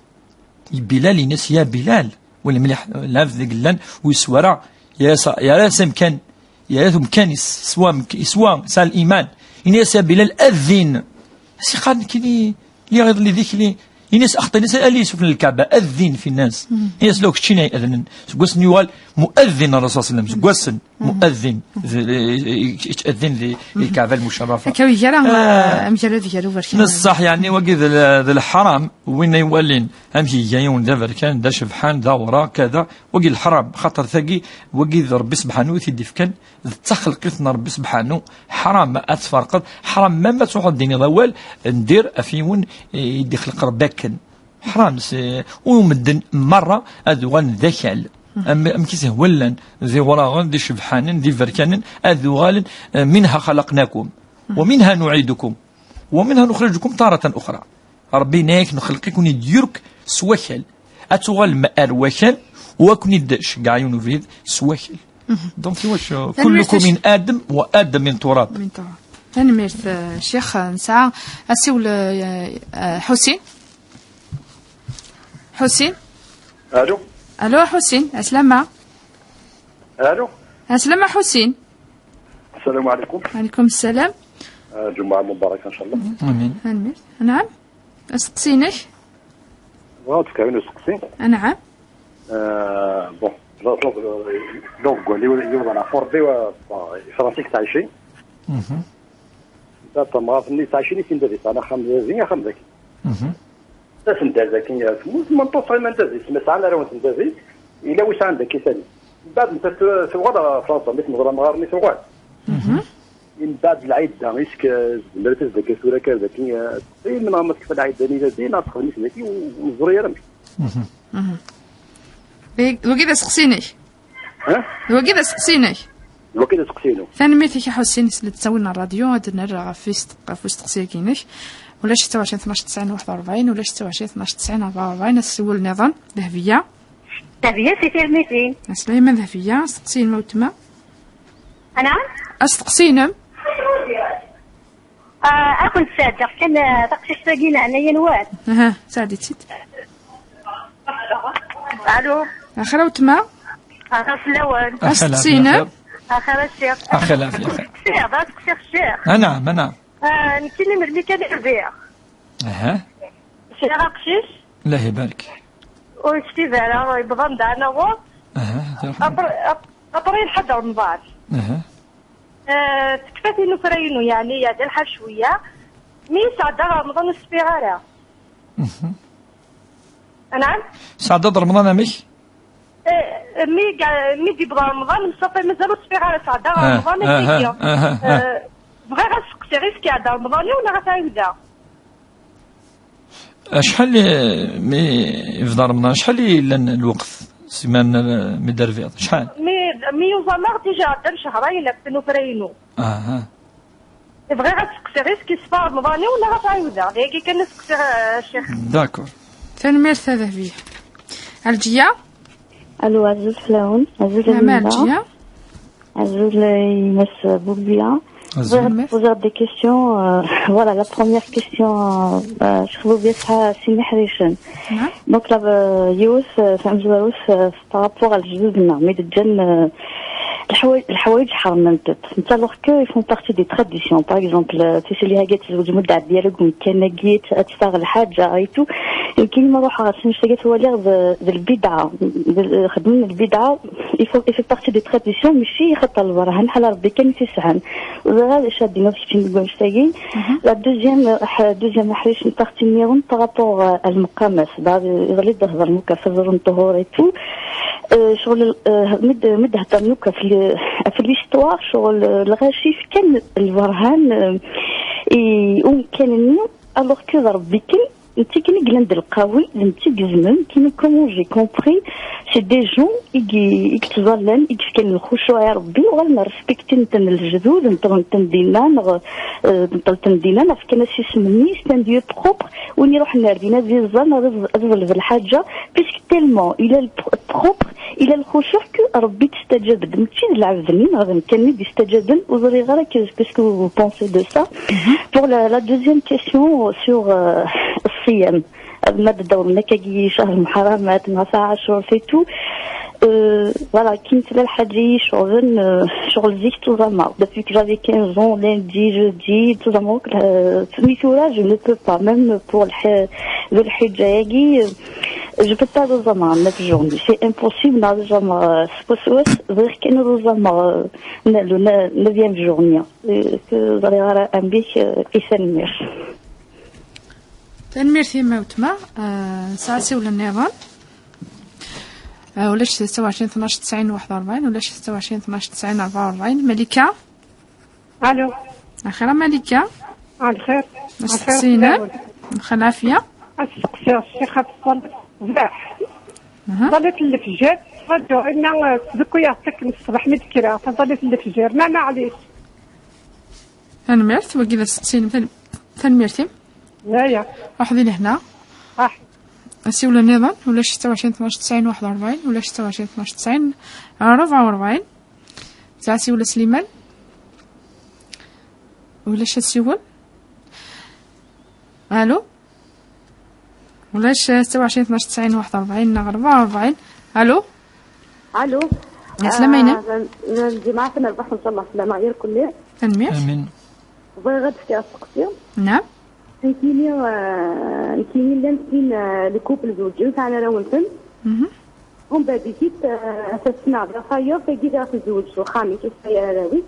i Bilal, yenna-s: "Ya Bilal", wali mliḥ, lɛebd deg llan, ur yeswa ara, yerra-s, yerra-s amkan, yerra-t umkan, yeswa amk-, yeswa, yesɛa liman. Yenna-yas: "Ya Bilal, adin." As-iqqar nekkini, lliɣ iḍelli d ikli. Yenna-yas: "Axṭi", yenna-yas, "ali sufella n Lkaɛba, adin fi nnas." Yenna-yas: "Law keččini ay adnen." Seg wass-nni yuɣal muadin Rasul sallam, seg wass-n. Muadin, d-, yettadin di, di Lkaɛba Lmucarrafa. Akka ur yegara, ah, amgarad gar uberkan. Neṣṣaḥ, yeɛni, wagi d l-, d leḥram, win ay walin amek iga yiwen d aberkan, d acebḥan, d awraɣ, kada, wagi leḥram, xaṭer tagi, wagi d Ṛebbi sebḥanu i t-id-ifkan, d taxelqit n Ṛebbi sebḥanu, ḥram ad tferqeḍ, ḥram ma, ma tṛuḥeḍ d-tiniḍ awal, ndir af yiwen i d-ixleq Ṛebbi akken. Ḥram, s-, u medden merra ad uɣalen d akal. Am-, amek i s-hwan llan d iwraɣen, d icebḥanen, d iberkanen, ad uɣalen, eh, "منها خلقناكم ومنها نعيدكم ومنها نخرجكم تارة أخرى". Ṛebbi yenna-yak: "Nxelq-iken-id yurk s wakal." Ad tuɣalem ar wakal, u ad ken-id-ceggɛeɣ yiwen ubrid s wakal. Donc, iwacu, كلكم من آدم وآدم من تراب. Min turab. Tanemmirt, eh, Ccix. Nesɛa asiwel, eh, eh, Ḥusin. Ḥusin. Alo. Alo, Ḥusin, ɛeslama. Alo. Ɛeslama, Ḥusin. السلام عليكم. Ɛaleykum sslam. Ah, Lǧemɛa mubaraka, ncallah. Amin. Tanemmirt. Naɛam. Asteqsi-inek? Bɣiɣ ad d-fkeɣ yiwen usteqsi. Naɛam. Ah, bon, donc, donc, yiwen, yiwen ɣef Ṛebbi, wa, wa, Fransa i yettɛicin. Mhm. Tamɣart-nni yettɛicin i sin d adis, ɛni axxam dagi, axxam dagi. Mhm. Tasen-d ar dagi, temmut, ma nṭuṣ ɣiman d adis, ma sɛan arraw-nsen d adis, yella wi sɛan dagi tani. Mbeɛd netta tu-, tuɣal ɣer Fransa, mi tmeẓra amɣar-nni tuɣal. Mhm. Mbeɛd lɛidda, isk, eh, zemret ad dagi tura kan dagi, eh, teqqim, neɣ ma tekfa lɛidda-nni dagi, neɣ texdem-it dagi, u-, ur neẓri ara amek. Mhm. Mhm. Wagi d aseqsi-inek? Ha? Wagi d aseqsi-inek? Wagi d aseqsi-inu. Tanemmirt-ik a Ḥusin, s lettawin n ṛṛadyu, ad nerr ɣef ist-, ɣef usteqsi-agi-inek. Ulac ستة وعشرين اثناش تسعين واحد وأربعين, ulac ستة وعشرين اثناش تسعين أربعة وأربعين, asiwel nniḍen, Dehbiya. Dehbiya si Tirmitin. Ɛeslama Dehbiya, asteqsi-inem a weltma. Anɛam? Asteqsi-inem. Ah, ad kent-sɛeddaɣ kan, ah, taqcict-agi n ɛnaya-nwen. Aha, sɛeddi-tt-id. Alo. Axir a weltma. Axir fell-awen. Asteqsi-inem. Axir a ccix. Axir a ccix. Ssiɣ, d asteqsi a ccix. Anɛam, anɛam. Ah, nekkini melmi kan i rbiɣ. Aha. Sɛiɣ aqcic. Allah ibarek. Ur yektib ara, yebḍa-d ɛna ɣur. Aha, yarḥem. Après, ap-, après lḥedd Remḍan. Aha. Eh, tekfa tinufra-inu, yeɛni, yeɛdel lḥal cwiya. Mi yesɛedda Remḍan ur spiɣ ara. Mhm. Anɛam? Sɛedda-d Remḍan amek? Eh, mi ga-, mi d-yebḍa Remḍan, msafay mazal ur spiɣ ara, sɛedda Remḍan, ah, ah, ah, ah. Eh, bɣiɣ ad seqsiɣ, isk iɛedda Remḍan-iw neɣ ad t-ɛiwdeɣ? Acḥal i, mi yebda Remḍan, acḥal i yellan lweqt, siman, mi d-terbiḍ? Acḥal? Mi, mi yuẓam-aɣ, déjà ɛeddan cehrayen ɣef tnufra-inu. Aha. Bɣiɣ ad seqsiɣ, isk yeṣfa Remḍan-iw neɣ ad t-ɛiwdeɣ? D ayagi kan i seqsiɣ, a Ccix. D'accord. Tanemmirt a Dehbiya. Ɛelǧiya? Alo, azul fell-awen. Azul a Linda. Ɛelǧiya. Azul, euh, i Mass Bourbia. Azul. Je voudrais poser des questions. Euh, voilà, la première question, euh, euh, Cheikh Bourbia, c'est Sini Hrichin. Donc, là, euh, Youss, euh, c'est un joueur, euh, par rapport à le jeu de l'armée de Jen, euh, الحوايج، الحوايج حرمنت. Alors que ils font partie des traditions. Par exemple, euh, tu sais, les haguettes, ils ont du monde à bien le goût, كان نقيت، أتفاغ الحاجة، et tout. يمكن ما نروح على سميش حاجات هو اللي غد-، ذا البدعة، ذا ال-، خدمنا البدعة. Il faut, il fait partie des traditions, mais si xaṭer lberhan ḥala Rebbi kan i t-isɛan. Ẓriɣ ad acu ad d-iniɣ keččini deg wannect-agi. La deuxième, euh, deuxième aḥric n partie-nniḍen par rapport, euh, à lmeqqamat. Iḍelli d-hḍer nekk ɣef ẓẓur n ṭhur et tout. Euh, ccɣel, euh, mi d-, mi d-heddren akk ɣef l-, ɣef l'histoire, ccɣel, euh, lɣaci fkan lberhan, euh, i umkan-nni, alors que d Rebbi kan, netta kan i yellan d lqawi, d netta i izemren, kan, comment j'ai compris, c'est des gens i y-, i yettẓallan, i yefkan lxucuɛ i Rebbi, uɣalen respectin-ten lejdud, neṭṭlen-ten dinna, neɣ, euh, neṭṭlen-ten dinna, neɣ fkan-as isem-nni, c'est un lieu propre, win iruḥen ar din ad iẓẓal, neɣ ad, ad iḍleb lḥaǧa, puisque tellement il est pro-, propre, il a lxucuɛ que Rebbi d-istaǧab-d, mačči d lɛebd-nni, neɣ d nekk-nni d-istaǧaben, ur ẓriɣ ara que, qu'est-ce que vous pensez de ça. Pour la, la deuxième question sur, euh, الصيام. Ma d-dawren akkagi cchr lmuḥaram, ma d-, ma d-, Ɛacur, c'est tout. Euh, voilà, كاين ثلاث حاجات يشغلن، euh, شغل زيك تزمر. Depuis que j'avais quinze ans, lundi, jeudi, تزمر, euh, mais tura, je ne peux pas, même pour le, le حجة ياكي, euh, je peux pas تزمر neuf journées. C'est impossible, نزمر, euh, سبوسوس, غير كان تزمر, euh, le, le, neuvième journée. Euh, que ẓriɣ ara amek, euh, i tanemmirt. Tanemmirt i ma wetma. Ah, nesɛa asiwel nniḍen. Ah, ulac ستة وعشرين اثناش تسعين واحد وأربعين، ulac ستة وعشرين اثناش تسعين أربعة وأربعين. Malika? Allo. Axir a Malika? Lxir. Asteqsi-inem? Lxir, lɛafya? Asteqsi, ccix ad teṭṭal. Aha. Ẓallit n lefjer, ttṛaǧuɣ inna, eh, tdukkuyeɣ-tt akken ṣṣbeḥ mi d-kkreɣ, taẓallit n lefjer, ma maɛlic. Tanemmirt, wagi d asteqsi-inem, tan-, tanemmirt-im. Aya. Ruḥ di lehna. Ruḥ. Asiwel nniḍen, ulac ستة وعشرين اثناش تسعين واحد وأربعين، ulac ستة وعشرين اثناش تسعين أربعة وأربعين. Tesɛa asiwel a Sliman? Ulac asiwel? Allo? Ulac, ستة وعشرين اثناش تسعين واحد وأربعين neɣ أربعة وأربعين. Allo? Allo? Ɛeslama-inem. Ah, n-, n-, lǧemɛa tamerbuḥt, ncallah, sslamma ɣer kulli. Tanemmirt. Amin. Bɣiɣ ad d-fkeɣ asteqsi. Naam. Nekkini, ah, nekkini llan sin, ah, les couples zewǧen, sɛan arraw-nsen. Mhm. Umbeɛd-ikit, ah, ata ssneɣ diɣ tayeḍ, tagi diɣ tezweǧ s uxxam-is, ur tesɛi ara arraw-is.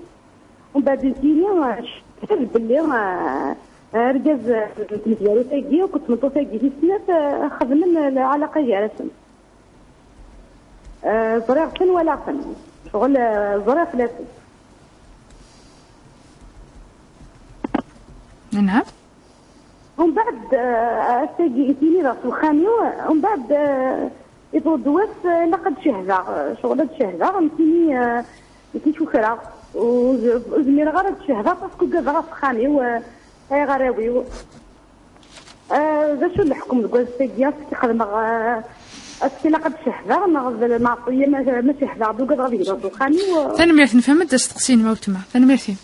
Umbeɛd nekkini, ah, cfiɣ belli, ah, argaz, ah, n tmezwarut-agi akked tmeṭṭut-agi tis snat, ah, xedmen lɛalaqa gar-asen. Ah, ẓriɣ-ten, walaɣ-ten. Ccɣel, ah, ẓriɣ fell-asen. Naam. Umbeɛd, ah, ass-agi itini ɣef uxxam-iw, umbeɛd, ah, iḍul-d wass, ah, ilaq ad cehdeɣ, ah, ccɣel ad cehdeɣ, nekkini, ah, nekkini kukreɣ, ur z-, ur zmireɣ ara ad cehdeɣ, parce que ugadeɣ ɣef uxxam-iw, ah, sɛiɣ arraw-iw. Ah, d acu leḥkem deg wass-agi, ass-agi xedmeɣ, ah, ass-agi ilaq ad cehdeɣ, neɣ d lmeɛṣiyya ma, ma cehdeɣ, d ugadeɣ ad gneɣ s uxxam-iw, ah. Tanemmirt, nefhem-d asteqsi-inem a weltma. Tanemmirt-im.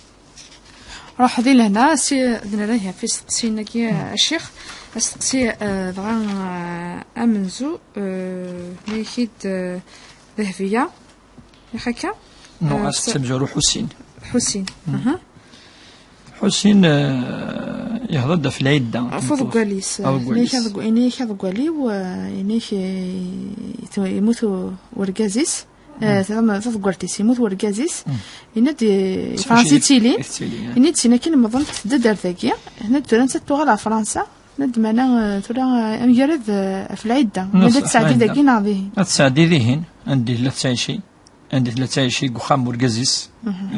Ruḥ di lehna, si, d nrah ɣef isteqsiyen-agi, a ccix. Asteqsi, eh, dɣa, eh, amenzu, eh, nniɣ-ak-id, eh, Dehbiya. Yak akka? Non, eh, asteqsi amezwaru Ḥusin. Ḥusin. Aha. Ḥusin, eh, yehḍa-d ɣef lɛidda. Ɣef uḍeggal-is. Ɣef uḍeggal-is. Nniɣ-ak aḍegg-, nniɣ-ak aḍeggal-iw, eh, nniɣ-ak, eh, yemmut u-, urgaz-is. Eh, tam-, taḍeggalt-is, yemmut wergaz-is, yenna-d, eh, Fransa i ttilin, yenna-d sin akken mmḍent tedda-d ar dagi, yenna-d tura nettat tuɣal ɣer Fransa, yenna-d meɛna, eh, tura, eh, amgarad, eh, ɣef lɛidda, yenna-d ad tesɛeddi dagi neɣ dihin. Ad tesɛeddi dihin, anda i tella tettɛici, anda i tella tettɛici deg uxxam n wergaz-is,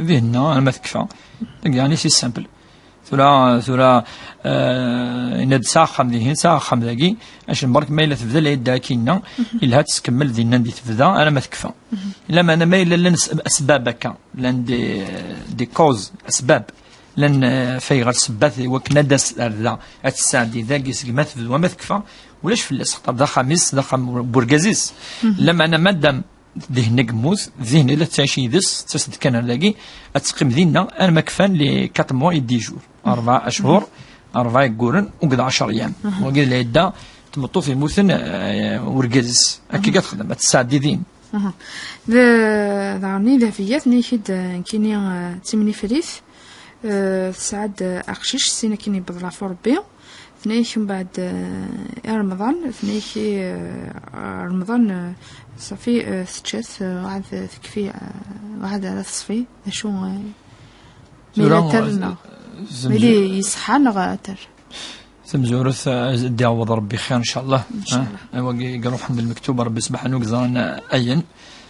dihinna, arma tekfa. Dagi, yeɛni, c'est simple. Tura, tura, eh, yenna-d sɛiɣ axxam dihin, sɛiɣ axxam dagi, acu n berk ma yella tebda lɛidda akkinna, yelha ad tt-tkemmel dinna anda i tebda, arma tekfa. Lameɛna ma yella llan s-, asbab akka, llan des, des causes, asbab, llan, eh, ɣef ayɣer ssebbat i wakken ad d-tas ar da, ad tesɛeddi dagi segmi tebda, arma tekfa, ulac fell-as, xaṭer d axxam-is, d axxam n wergaz-is. Lameɛna madam dihin i yemmut, dihin i la tettɛici yid-s, tettas-d kan ar dagi, ad teqqim dinna arma kfan les quatre mois et dix jours. Rebɛa achuṛ, rebɛa yeggurren, akked ɛecṛ yyam. Wagi d lɛidda n tmeṭṭut yemmuten, eh, urgaz-is. Akka i texdem, ad tesɛeddi din. D-, daɣen i Dehbiya, tenna-ak-id, eh, nekkini, eh, d timnifrit, eh, tesɛa-d, eh, aqcic, sin akken yewweḍ lafu Rebbi. Tenna-yak mbeɛd, eh, i Remḍan, tenna-yak, eh, Remḍan, eh, ṣafi, eh, tečča-t, eh, ɛad tekfi, eh, ɛad ara teṣfi. D acu, eh, ma yella tura, ater neɣ? Zemzu- Ma yella yeṣḥa neɣ ater? Tamezwarut, eh, ad d-iɛawed Rebbi xir, ncallah. Ncallah. Ah, wagi i iruḥen d lmektub, Rebbi subḥanahu i yeẓran ayen.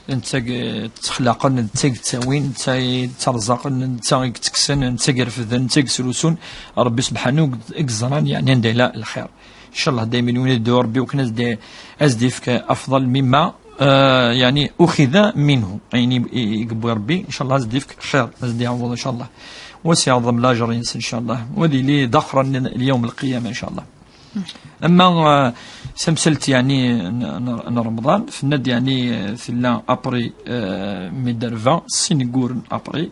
Netta i yettexlaqen, netta i yettawin, netta i yetterẓaqen, netta i yettekksen, netta i irefden, netta i yesrusun. Rebbi subḥanahu i yeẓran, yeɛni, anda yella lxir. Ncallah daymen win i d-iddu Rebbi, wakken ad s-d-, ad s-d-yefk afḍal mimma, eh, yeɛni, uxida minhu. Ayen i, i, i yewwi Rebbi, ncallah ad s-d-yefk xir, ad s-d-iɛawed, ncallah. Wa s-iɛḍem lajer-ines, ncallah. Wa ad yili d axran n yawm lqiyama, ncallah. Ama, eh, tamsalt, yeɛni, n, n, n Remḍan, tenna-d, yeɛni, eh, tella après, eh, Minerva, sin wagguren après,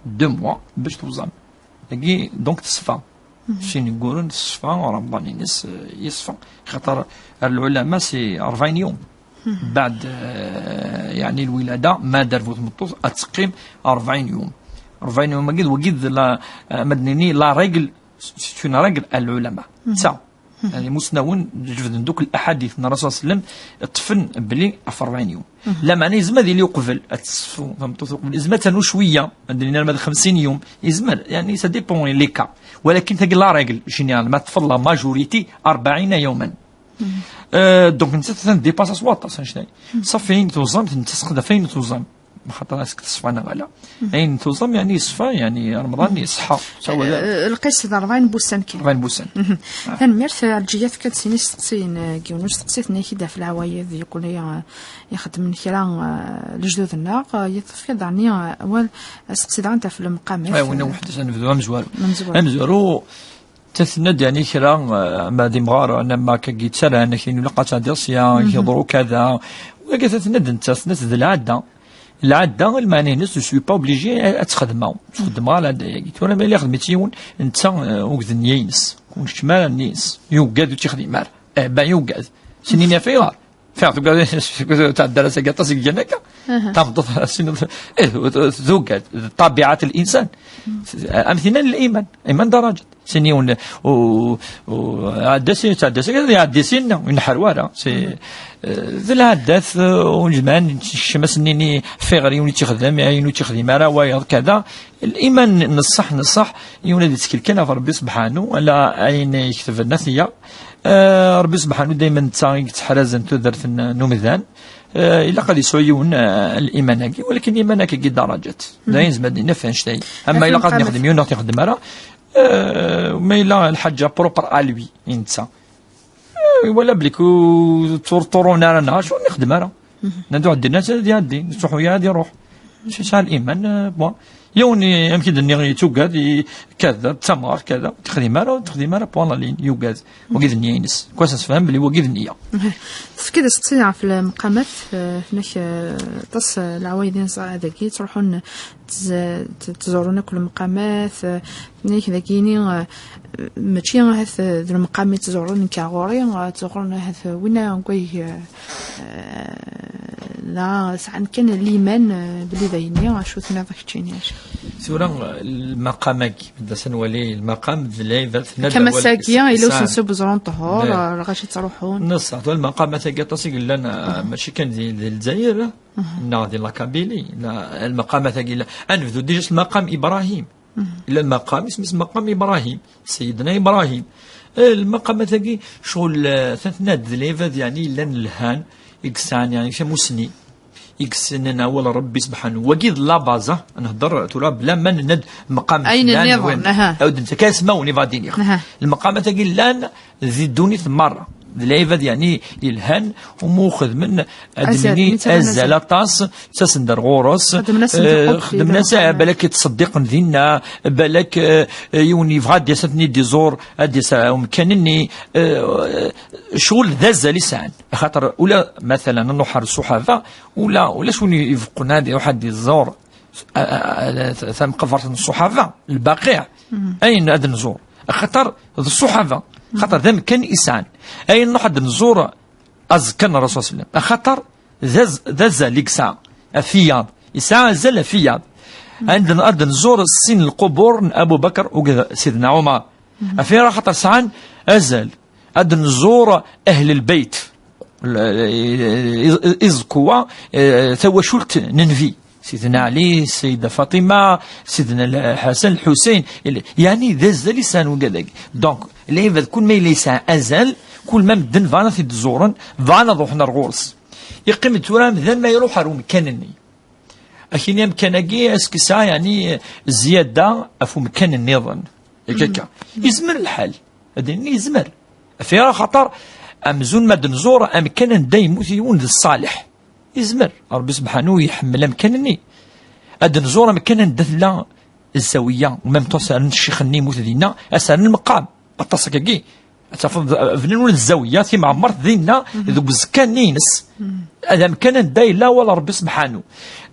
deux mois, bac tuẓam. Dagi, donc, teṣfa. Sin wagguren teṣfa Remḍan-ines, eh, yeṣfa. Xaṭer ar lɛulama, c'est rebɛin yum. Mbeɛd, eh, yeɛni, lwilada, ma d-terbu tmeṭṭut, ad teqqim rebɛin yum. Rebɛin yum-agi, d wagi d la, eh, ma d-nini, la règle, c'est une règle à l'ulama. D ta. Yeɛni, imusnawen jebden-d akk laḥadit n Rasul sallam, ṭṭfen belli ɣef rebɛin yum. Lameɛna yezmer ad yili uqbel, ad teṣfu tmeṭṭut uqbel, yezmer ad ternu cwiya, ad d-nini arma d xemsin yum, yezmer, yeɛni, ça dépend les cas. Walakin tagi la règle générale, ma teṭṭfeḍ la majorité, أربعين يوما. Euh, donc, nettat atan dépassé s waṭas, annect-a. Ṣafi, ayen tuẓamt, nettat teqdef ayen tuẓam. Xaṭer ad teṣfa neɣ ala. Ayen tuẓam, yeɛni, yeṣfa, yeɛni, Remḍan yeṣḥa. Sawal. Euh, lqis d rebɛin n wussan kan. Rebɛin n wussan. Ah. Tanemmirt, Ɛelǧiya, tefka-d sin isteqsiyen, euh, deg yiwen usteqsi, tenna-ak-id ɣef leɛwayed, yeqqel, euh, ixeddmen kra, euh, lejdud-nneɣ, euh, tefka-d daɣen, euh, awal, asteqsi daɣen ɣef lemqamat. Ah, win, euh, weḥd-s, ad nebdu amezwaru. Amezwaru. Amezwaru, Tenna-d, yeɛni, kra, eh, ama d imɣaren, ama akka i yettaran, akken ilaq ad tɛeddiḍ sya, mhm, yeḍru kada. Wagi tenna-d netta, tenna-d d lɛadda. Lɛadda, lmeɛna-ines, je suis pas obligé ad txedmeɣ. Ur txeddmeɣ ara lɛadda-agi. Tura ma yella ixdem-itt yiwen, netta, eh, ur d nniya-ines. Ur nekcem ara nniya-ines. Yugad ur tt-ixdim ara. Eh ben, yugad. Sinin ɣef ayɣer? Fiɣ, tugad, tugad, tɛedda-as aṭas i igan akka. Aha. Tameṭṭut, sin, eh, tugad, ṭabiɛat l-insan. Am tinan l-iman, iman daraǧat. Sin yiwen, u, u, ɛedda sin, tɛedda sin, ad iɛeddi sin, ur nḥerru ara. Si, eh, d lɛaddat, eh, ur nezmir ad nekcem ass-nni, fiɣ yiwen ur tt-ixdem, yiwen ur tt-ixdim ara, wayeḍ, kada. Liman n ṣṣeḥ, n ṣṣeḥ, yiwen ad yettkel kan ɣef Ṛebbi sebḥanu, ala ayen yekteb natiya. Eh, Ṛebbi sebḥanu daymen netta i yettḥrazen tudert n, n umdan. Eh, ilaq ad yesɛu yiwen, eh, liman-agi, walakin liman-agi daraǧat. D ayen zmer ad d-naf anect-a. Ama ilaq ad nexdem yiwen neɣ ur t-ixeddem ara, eh, ma yella lḥaǧa propre à lui, i netta. Eh, iwala belli ur ttruṭurun ara neɣ acu, ur nexdem ara. Nadu ɛeddi nnas ad iɛeddi, nettruḥu ya ad iruḥ. Yesɛa liman, eh, bon. Yiwen, eh, amek i d-nniɣ, yettugad, i-, kada, d tamɣart, kada, ur texdim ara, ur texdim ara, point la ligne, yugad. Wagi d nniya-ines. Kwas ad nessefhem belli wagi d nniya. Tefkiḍ asteqsi ɣef lemqamat, eh, tenna-k, eh, aṭas, eh, leɛwayed i neẓra dagi, ttruḥun tz-, t-, ttẓurun akk lemqamat, eh, tenna-k dagini, eh, mačči ahat, eh, d lemqam i ttẓurun nekk ɣur-i, eh, ttẓurun ahat winna n wayeg, eh, eh, la sɛan kan liman, eh, belli d ayenni, acu tenniḍ keččini, acu? Tura, eh, lmaqam-agi, beda s nwali lmaqam d lɛibad, tenna-d kama awal sagi, yella usensu beẓru n ṭhur, eh, lɣaci ttruḥun. Neṣṣaḥ, tura lmaqamat-agi aṭas i yellan, eh, mačči kan di, di Lezzayer, neɣ di la Kabylie, la, lmaqamat-agi, la, ad nebdu déjà s lmaqam Ibrahim. Yella lmaqam, isem-is maqam Ibrahim, Sayyidna Ibrahim. Eh, lmaqamat-agi, ccɣel, eh, atan tenna-d d lɛibad, yeɛni, yellan lhan, i yesɛan, yeɛni, tamusni, i yessnen awal Ṛebbi sebḥanu. Wagi d la base, ah, nhedder tura bla ma nenna-d maqam ayen flan, nniḍen, win. Aha. Awd netta kan ismawen i bɣa d-iniɣ. Aha. Lmaqamat-agi llan di ddunit merra. D lɛibad, yeɛni, yelhan, umi xedmen, ad nini, azal aṭas, ttasen-d ar ɣur-s, xedmen-asen, eh, lqut, xedmen-as, eh, balak ttṣeddiqen dinna, balak, eh, yiwen yebɣa ad d-yas ad ten-id-iẓur, ad d-yas, eh, umkan-nni, eh, ccɣel d azal i sɛan. Axaṭer ula, matalan, ad nruḥ ar ṣṣuḥaba, ula, ulac win ibeqqun ad iruḥ ad d-iẓur a, a, a, tamqebert n ṣṣuḥaba, Lbaqiɛ, ayen ad nẓur. Axaṭer d ṣṣuḥaba, axaṭer d amkan i sɛan. Ayen nruḥ ad nẓur aẓekka n Ṛṛasul sallam, axaṭer d az-, d azal i yesɛa ɣef wiyaḍ. Yesɛa azal ɣef wiyaḍ. Ad n-, ad nẓur sin lqubur n Abu Bakr akked Sidna Ɛumar. Ɣef waya, axaṭer sɛan Azal. Ad nẓur ahl lbeyt. L-, i-, i-, iẓekwa, eh, tawacult n Nnbi. Sidna Ɛli, Ssida Faṭima, Sidna Lḥasan, Lḥuseyn, il-, yeɛni d azal i sɛan wigad-agi. Donc, lɛibad kul ma yella yesɛa azal, kul ma medden bɣan ad t-id-ẓuren, bɣan ad ruḥen ar ɣur-s. Yeqqim-d tura amdan ma iruḥ ar umkan-nni. Akini amkan-agi, est-ce que yesɛa, yeɛni, zzyada ɣef umkan nniḍen? Yak akka. Yezmer lḥal. Ad d-nini yezmer. Ɣef axaṭer amzun ma d-nẓur amkan anda yemmut yiwen d ṣṣaleḥ. Yezmer. Ṛebbi sebḥanu iḥemmel amkan-nni. Ad d-nẓur amkan anda tella zzawiya, u même temps ad sɛan ccix-nni yemmut dinna, ad sɛan lmeqam. Aṭas akkagi. Ad tafeḍ, eh, bnan ula d zzawiya timɛemmert dinna, deg uẓekka-nni-ines. Ad amkan anda yella awal Ṛebbi sebḥanu.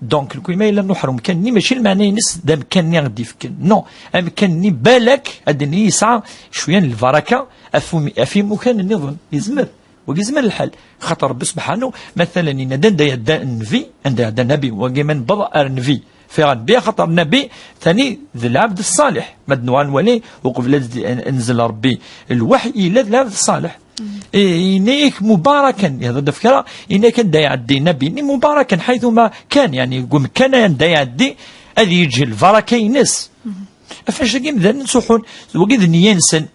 Donc, nekk ma yella nruḥ ar umkan-nni, mačči lmeɛna-ines d amkan-nni i ɣ-d-ifken. Non, amkan-nni balak, ad d-nini yesɛa cwiya n lbaraka ɣef um-, ɣef imukan nniḍen. Yezmer. Wagi yezmer lḥal. Xaṭer Ṛebbi sebḥanu, matalan, yenna-d anda iɛedda nnbi, anda iɛedda nnabi. Wagi ma newweḍ ar nnbi. Fiɣ nnbi, axaṭer nnabi, tani d lɛebd ṣṣaleḥ. Ma d-nuɣal nwali, uqbel ad d-, n-, nzel Ṛebbi lweḥy, yella d lɛebd ṣṣaleḥ. I-, yenna-yak mubarakan, yehder-d ɣef kra, yenna-yak anda iɛeddi nnabi-nni mubarakan, ḥaytuma kan, yeɛni, deg umkan anda iɛeddi, ad yeǧǧ lbaraka-ines. Ɣef wannect-agi imdanen ttruḥun, d wagi d nniya-nsen.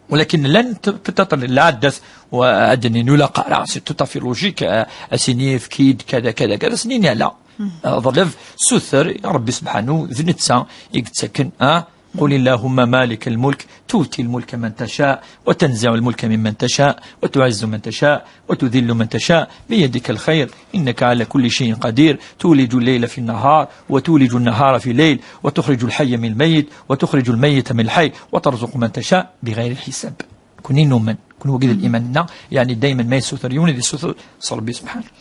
Walakin llan t-, peut-être lɛaddat, wa ad d-nini ula qqareɣ, c'est tout à fait logique, euh, ad s-ini efk-iyi-d kada, kada, kada, ad s-nini ala. Euh, ḍleb, suter, Ṛebbi sebḥanu, d netta i yettaken, ah, قل اللهم مالك الملك تؤتي الملك من تشاء وتنزع الملك ممن تشاء وتعز من تشاء وتذل من تشاء بيدك الخير إنك على كل شيء قدير تولج الليل في النهار وتولج النهار في الليل وتخرج الحي من الميت وتخرج الميت من الحي وترزق من تشاء بغير حساب. Kunni numen, kun wagi d liman-nneɣ, yeɛni daymen ma yessuter yiwen ad yessuter s Ṛebbi subḥanahu.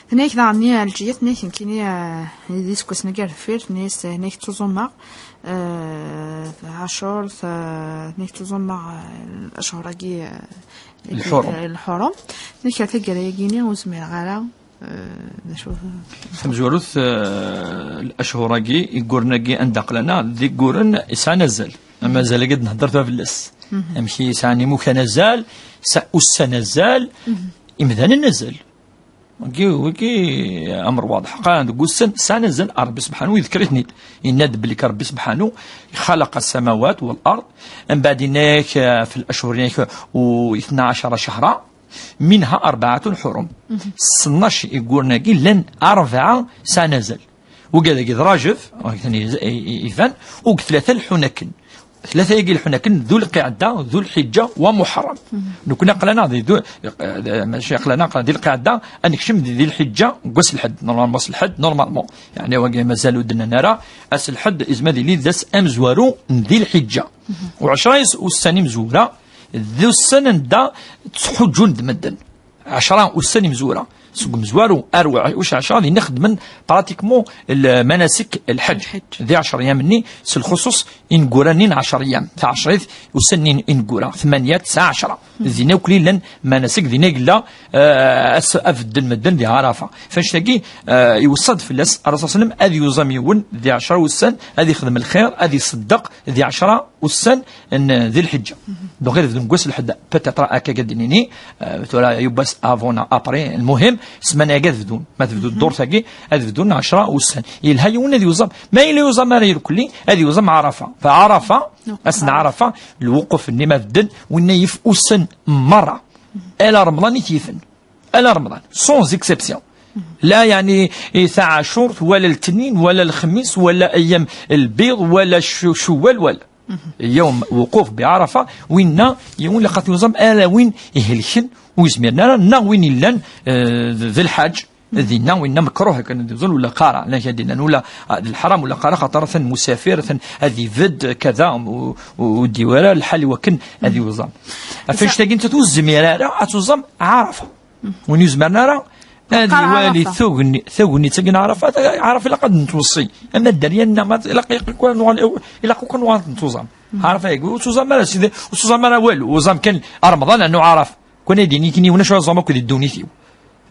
Tenna-yak daɣen, Ɛelǧiya, tenna-yak nekkini, eh, d iseggasen-agi ar deffir, tenna-yas, eh, tenna-yak ttuẓumeɣ, eh, ɛacur, ta-, tenna-yak ttuẓumeɣ, eh, acuhur-agi, eh, Lḥurum. Lḥurum. Tenna-yak ar taggara-yagi-ni ur zmireɣ ara, eh, d acu? Tamezwarut, eh, lɛacur-agi, igguren-agi anda aql-aneɣ, d igguren yesɛan azal. Ama azal-agi ad nehder tura fell-as. Amek i yesɛan imukan azal, sa-, ussan azal, imdanen azal. Wagi, wagi, amr waḍeḥ. Qqaren deg ussan, sɛan azal, Ṛebbi subḥanahu yeḍker-iten-id. Yenna-d belli kan Ṛebbi subḥanahu خلق السماوات والأرض. Mbeɛd yenna-yak, eh, في الأشهر, yenna-yak, u اثنا عشر شهرا منها أربعة حرم. Seṭṭnac igguren-agi llan rebɛa sɛan azal. Wigad-agi d Rajeb, i-, i-, iban, u deg tlata leḥḥun akken. Tlata-agi leḥḥun akken, Dhu Lqiɛda, Dhu Lḥiǧǧa, wa Muḥerram. Nekkni aql-aneɣ di Dhu-, eh, mačči aql-aneɣ, aql-aneɣ di Lqiɛda, ad nekcem di, di Lḥiǧǧa, deg wass Lḥedd, normalement, ass Lḥedd, normalement. Yeɛni, wagi mazal ur d-nnan ara, ass Lḥedd, izmer ad yili d ass amezwaru n di Lḥiǧǧa. U ɛecra is-, ussan imezwura, d ussan anda ttḥuǧǧun d medden. Ɛecra ussan imezwura. Seg umezwaru ar wa-, uc ɛecra, dinna xeddmen pratiquement lmanasik lḥeǧ. Lḥeǧ. Di ɛecra yyam-nni, s lxuṣuṣ ineggura-nni n ɛecra yyam. Taɛecrit ussan-nni ineggura. Tmanya, tesɛa, ɛecra. Dinna akk llan manasik, dinna yella, eh, ass, abeddel medden di Ɛarafa. F annect-agi, eh, iweṣṣa-d fell-as Ṛṛasul ṣalla Llahu ɛalayhi wa sallam ad yuẓam yiwen di ɛecra ussan, ad yexdem lxir, ad iṣeddeq di ɛecra ussan n Dhi Lḥiǧǧa. Donc, ad bdun deg wass Lḥedd, peut-être akka ad d-nini, euh, tura yiwwas avant neɣ après, lmuhim, ssmana-agi ad bdun. Ma tebdu ddurt-agi, ad bdun ɛecra ussan. Yelha yiwen ad yuẓam. Ma yella yuẓam ara irkelli, ad yuẓam Ɛarafa. Fa Ɛarafa, ass n Ɛarafa, lwuquf-nni ma bedden, winna yif ussan merra. Ala Remḍan i t-yifen. Ala Remḍan, sans exception. La, yeɛni, i taɛacurt, wala letnin, wala lexmis, wala ayyam lbiḍ, wala cu-, cewwal, wala. Yawm wuquf bi Ɛarafa, winna, yiwen laqat yuẓam, ala win ihelken, ur yezmiren ara, neɣ win illan, eh, d, d lḥaǧ, dinna, winna mekruh, kan ad yuẓal, wala qara, la, kan dinna, wala, ah, d lḥaram, wala qara, xaṭer atan musafir, atan ad ibedd, kada, u, u, ur d-iwara lḥal i wakken ad yuẓam. Ɣef annect-agi, nettat ur tezmir ara ad tuẓam Ɛarafa. Win yezmeren ara ad iwali tagnit-agi n Ɛarafa, Ɛarafa ilaq ad nettweṣṣi. Ama dderya-nneɣ, ma ilaq, ilaq akk ad nuɣal, ilaq akk ad nuɣal nettuẓam. Ɛarafa-agi, ur tuẓam ara, sidi, ur tuẓam ara walu, uẓam kan Remḍan, rnu Ɛarafa. Kan ad d-yini kini, ulac uẓam akk di ddunit-iw.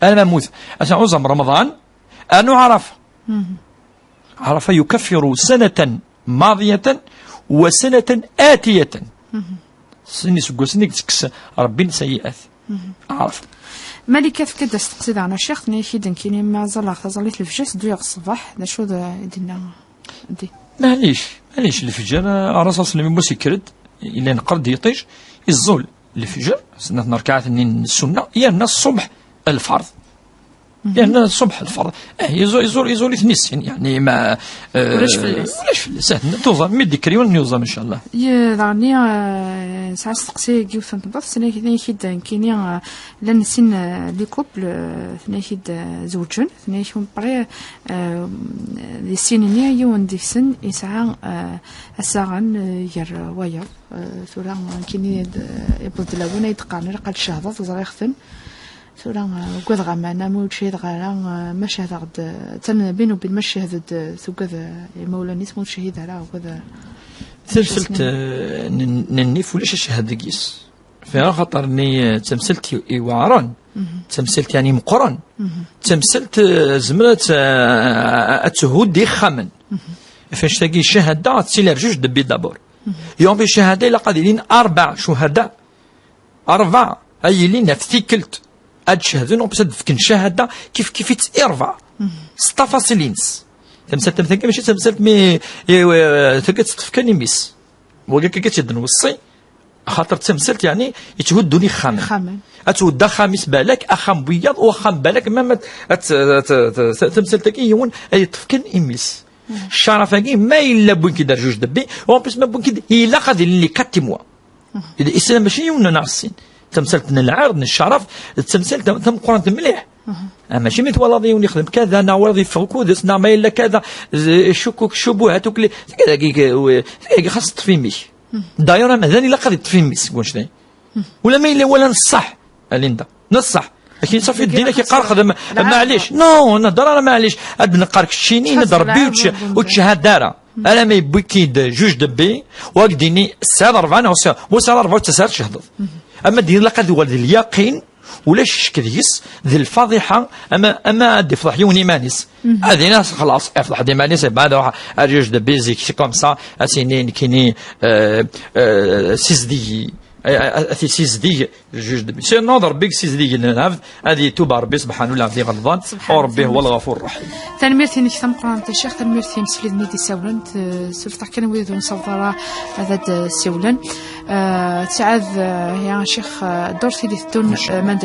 Alma mmut, atan uẓam Remḍan, rnu Ɛarafa. Ɛarafa yukaffiru sanatan maḍiyatan wa sanatan atiyatan. Sin iseggasen i yettekkes Rebbi n sayyi'at. Ɛref. Malika tefka-d asteqsi daɣen a Ccix, tenna-ak-id nekkini ma ẓalleɣ taẓallit lefjer, dduyeɣ ṣṣbeḥ, d acu d-, i d-yenna di? Maɛlic, maɛlic, lefjer, eh, Ṛṛasul ṣalla Llahu ɛalayhi wa sallam, mi yekker-d, yella neqqar-d yiṭij, iẓẓul lefjer, snat n rkaɛat-nni n ssunna, yerna ṣṣubḥ lferḍ. Yerna ṣṣubḥ lferḍ. Eh, iẓu-, iẓu-, iẓul-iten i sin, yeɛni ma, eh, ulac fell-as. Ulac fell-as, eh, tuẓam, mi d-ikker yiwen yuẓam, incallah. Ye, daɣen, eh, nesɛa asteqsi deg yiwet n temḍat, tenna-ak-id nekkini, eh, llan sin, eh, les couples, eh, tenna-ak-id, eh, zewǧen, tenna-ak-id, eh, di sin-nni yiwen deg-sen yesɛa, eh, assaɣen, eh, gar wayeḍ. Eh, tura, eh, nekkini d-, eh, yewweḍ-d lawan ay d-qqaren ilaq ad tcehdeḍ, ẓriɣ-ten. Tura, eh, ugadeɣ, meɛna ma ur d-cehhideɣ ara, eh, ma cehdeɣ-d, eh, atan bin u bin ma tcehhed-d, eh, tugad, eh, imawlan-is, ma ur d-tcehhid ara, ugad, eh, tamsalt, eh, n, n nnif ulac acehhed deg-s. Fiha xaṭer-nni, eh, d tamsalt i, iweɛren, d tamsalt yeɛni meqqren, d tamsalt, eh, zemret, eh, ad thudd ixxamen. Ɣef annect-agi, ccahada ad tili ar juj debbi d'abord. Yuɣ bi ccahada ilaq ad ilin arbaɛ cuhada. Arbaɛ ay yilin ɣef tikkelt ad cehden, uqbel ad d-fken ccahada kif kif-itt i rebɛa. S tfaṣil-ines. Tamsalt am tagi mačči d tamsalt mi, i, i, tagi ad teṭṭef kan imi-s. Wagi akka ad tt-id-nweṣṣi, axaṭer d tamsalt, yeɛni, yetthuddun ixxamen. Ixxamen. Ad thudd axxam-is balak, axxam n wiyaḍ, u axxam balak, ma, ma, ad t-, ad t-, ad t-, tamsalt-agi yiwen ad yeṭṭef kan imi-s. Ccaraf-agi ma yella wwin-k-id ar juj debbi, u en plus ma wwin-k-id ilaq ad ilin les quatre témoins. Islam mačči yiwen neɣ sin. Tamsalt n lɛirḍ, n ccaraf, d tamsalt tam-, tameqqrant mliḥ. Ah, mačči mi twalaḍ yiwen yexdem kada, neɣ wayeḍ yeffeɣ ukudes, neɣ ma yella kada, z-, ccukuk, ccubuhat, ukli, tagi, tagi xas teṭṭef imi-k. D'ailleurs, amdan ilaq ad yeṭṭef imi-s seg wanect-a. Ula ma yella wala n ṣṣeḥ, a Linda. N ṣṣeḥ. Akin ṣafi ddin ak iqqar xdem, maɛlic. Non, nehder ara maɛlic. Ad neqqar keččini, d Rebbi ur tcehhad ara. Ala ma yewwi-k-id juj debbi, u ad k-d-ini, tesɛiḍ rebɛa neɣ ur tesɛiḍ, ma ur tesɛiḍ rebɛa ur tesɛiḍ tcehdeḍ. Ama d-, ilaq ad yuɣal d lyaqin, ulac ccek deg-s, d lfaḍiḥa, ama, ama ad d-ifḍeḥ yiwen iman-is. Ad ina xlaṣ, ifḍeḥ-d iman-is, ibɛed, ruḥ, ar juj debbi zik, c'est comme ça, ad s-ini, nekkini, euh, euh, sizdig-iyi. A, a, a t-yessizdig juj debbi. Sinon, d Rebbi i yessizdigen lɛebd, ad yetub Rebbi subḥanu lɛebd iɣelḍan, u Rebbi huwa lɣafur ṛṛaḥim. Tanemmirt-inek tameqqrant a Ccix, tanemmirt i yimeslilen i d-issawlen, t-, s lfeṭṭa kan wid ur nessaweḍ ara ad d-ssiwlen. Eh, tesɛiḍ, eh, ya Ccix, eh, ddurt i d-iteddun, eh, ma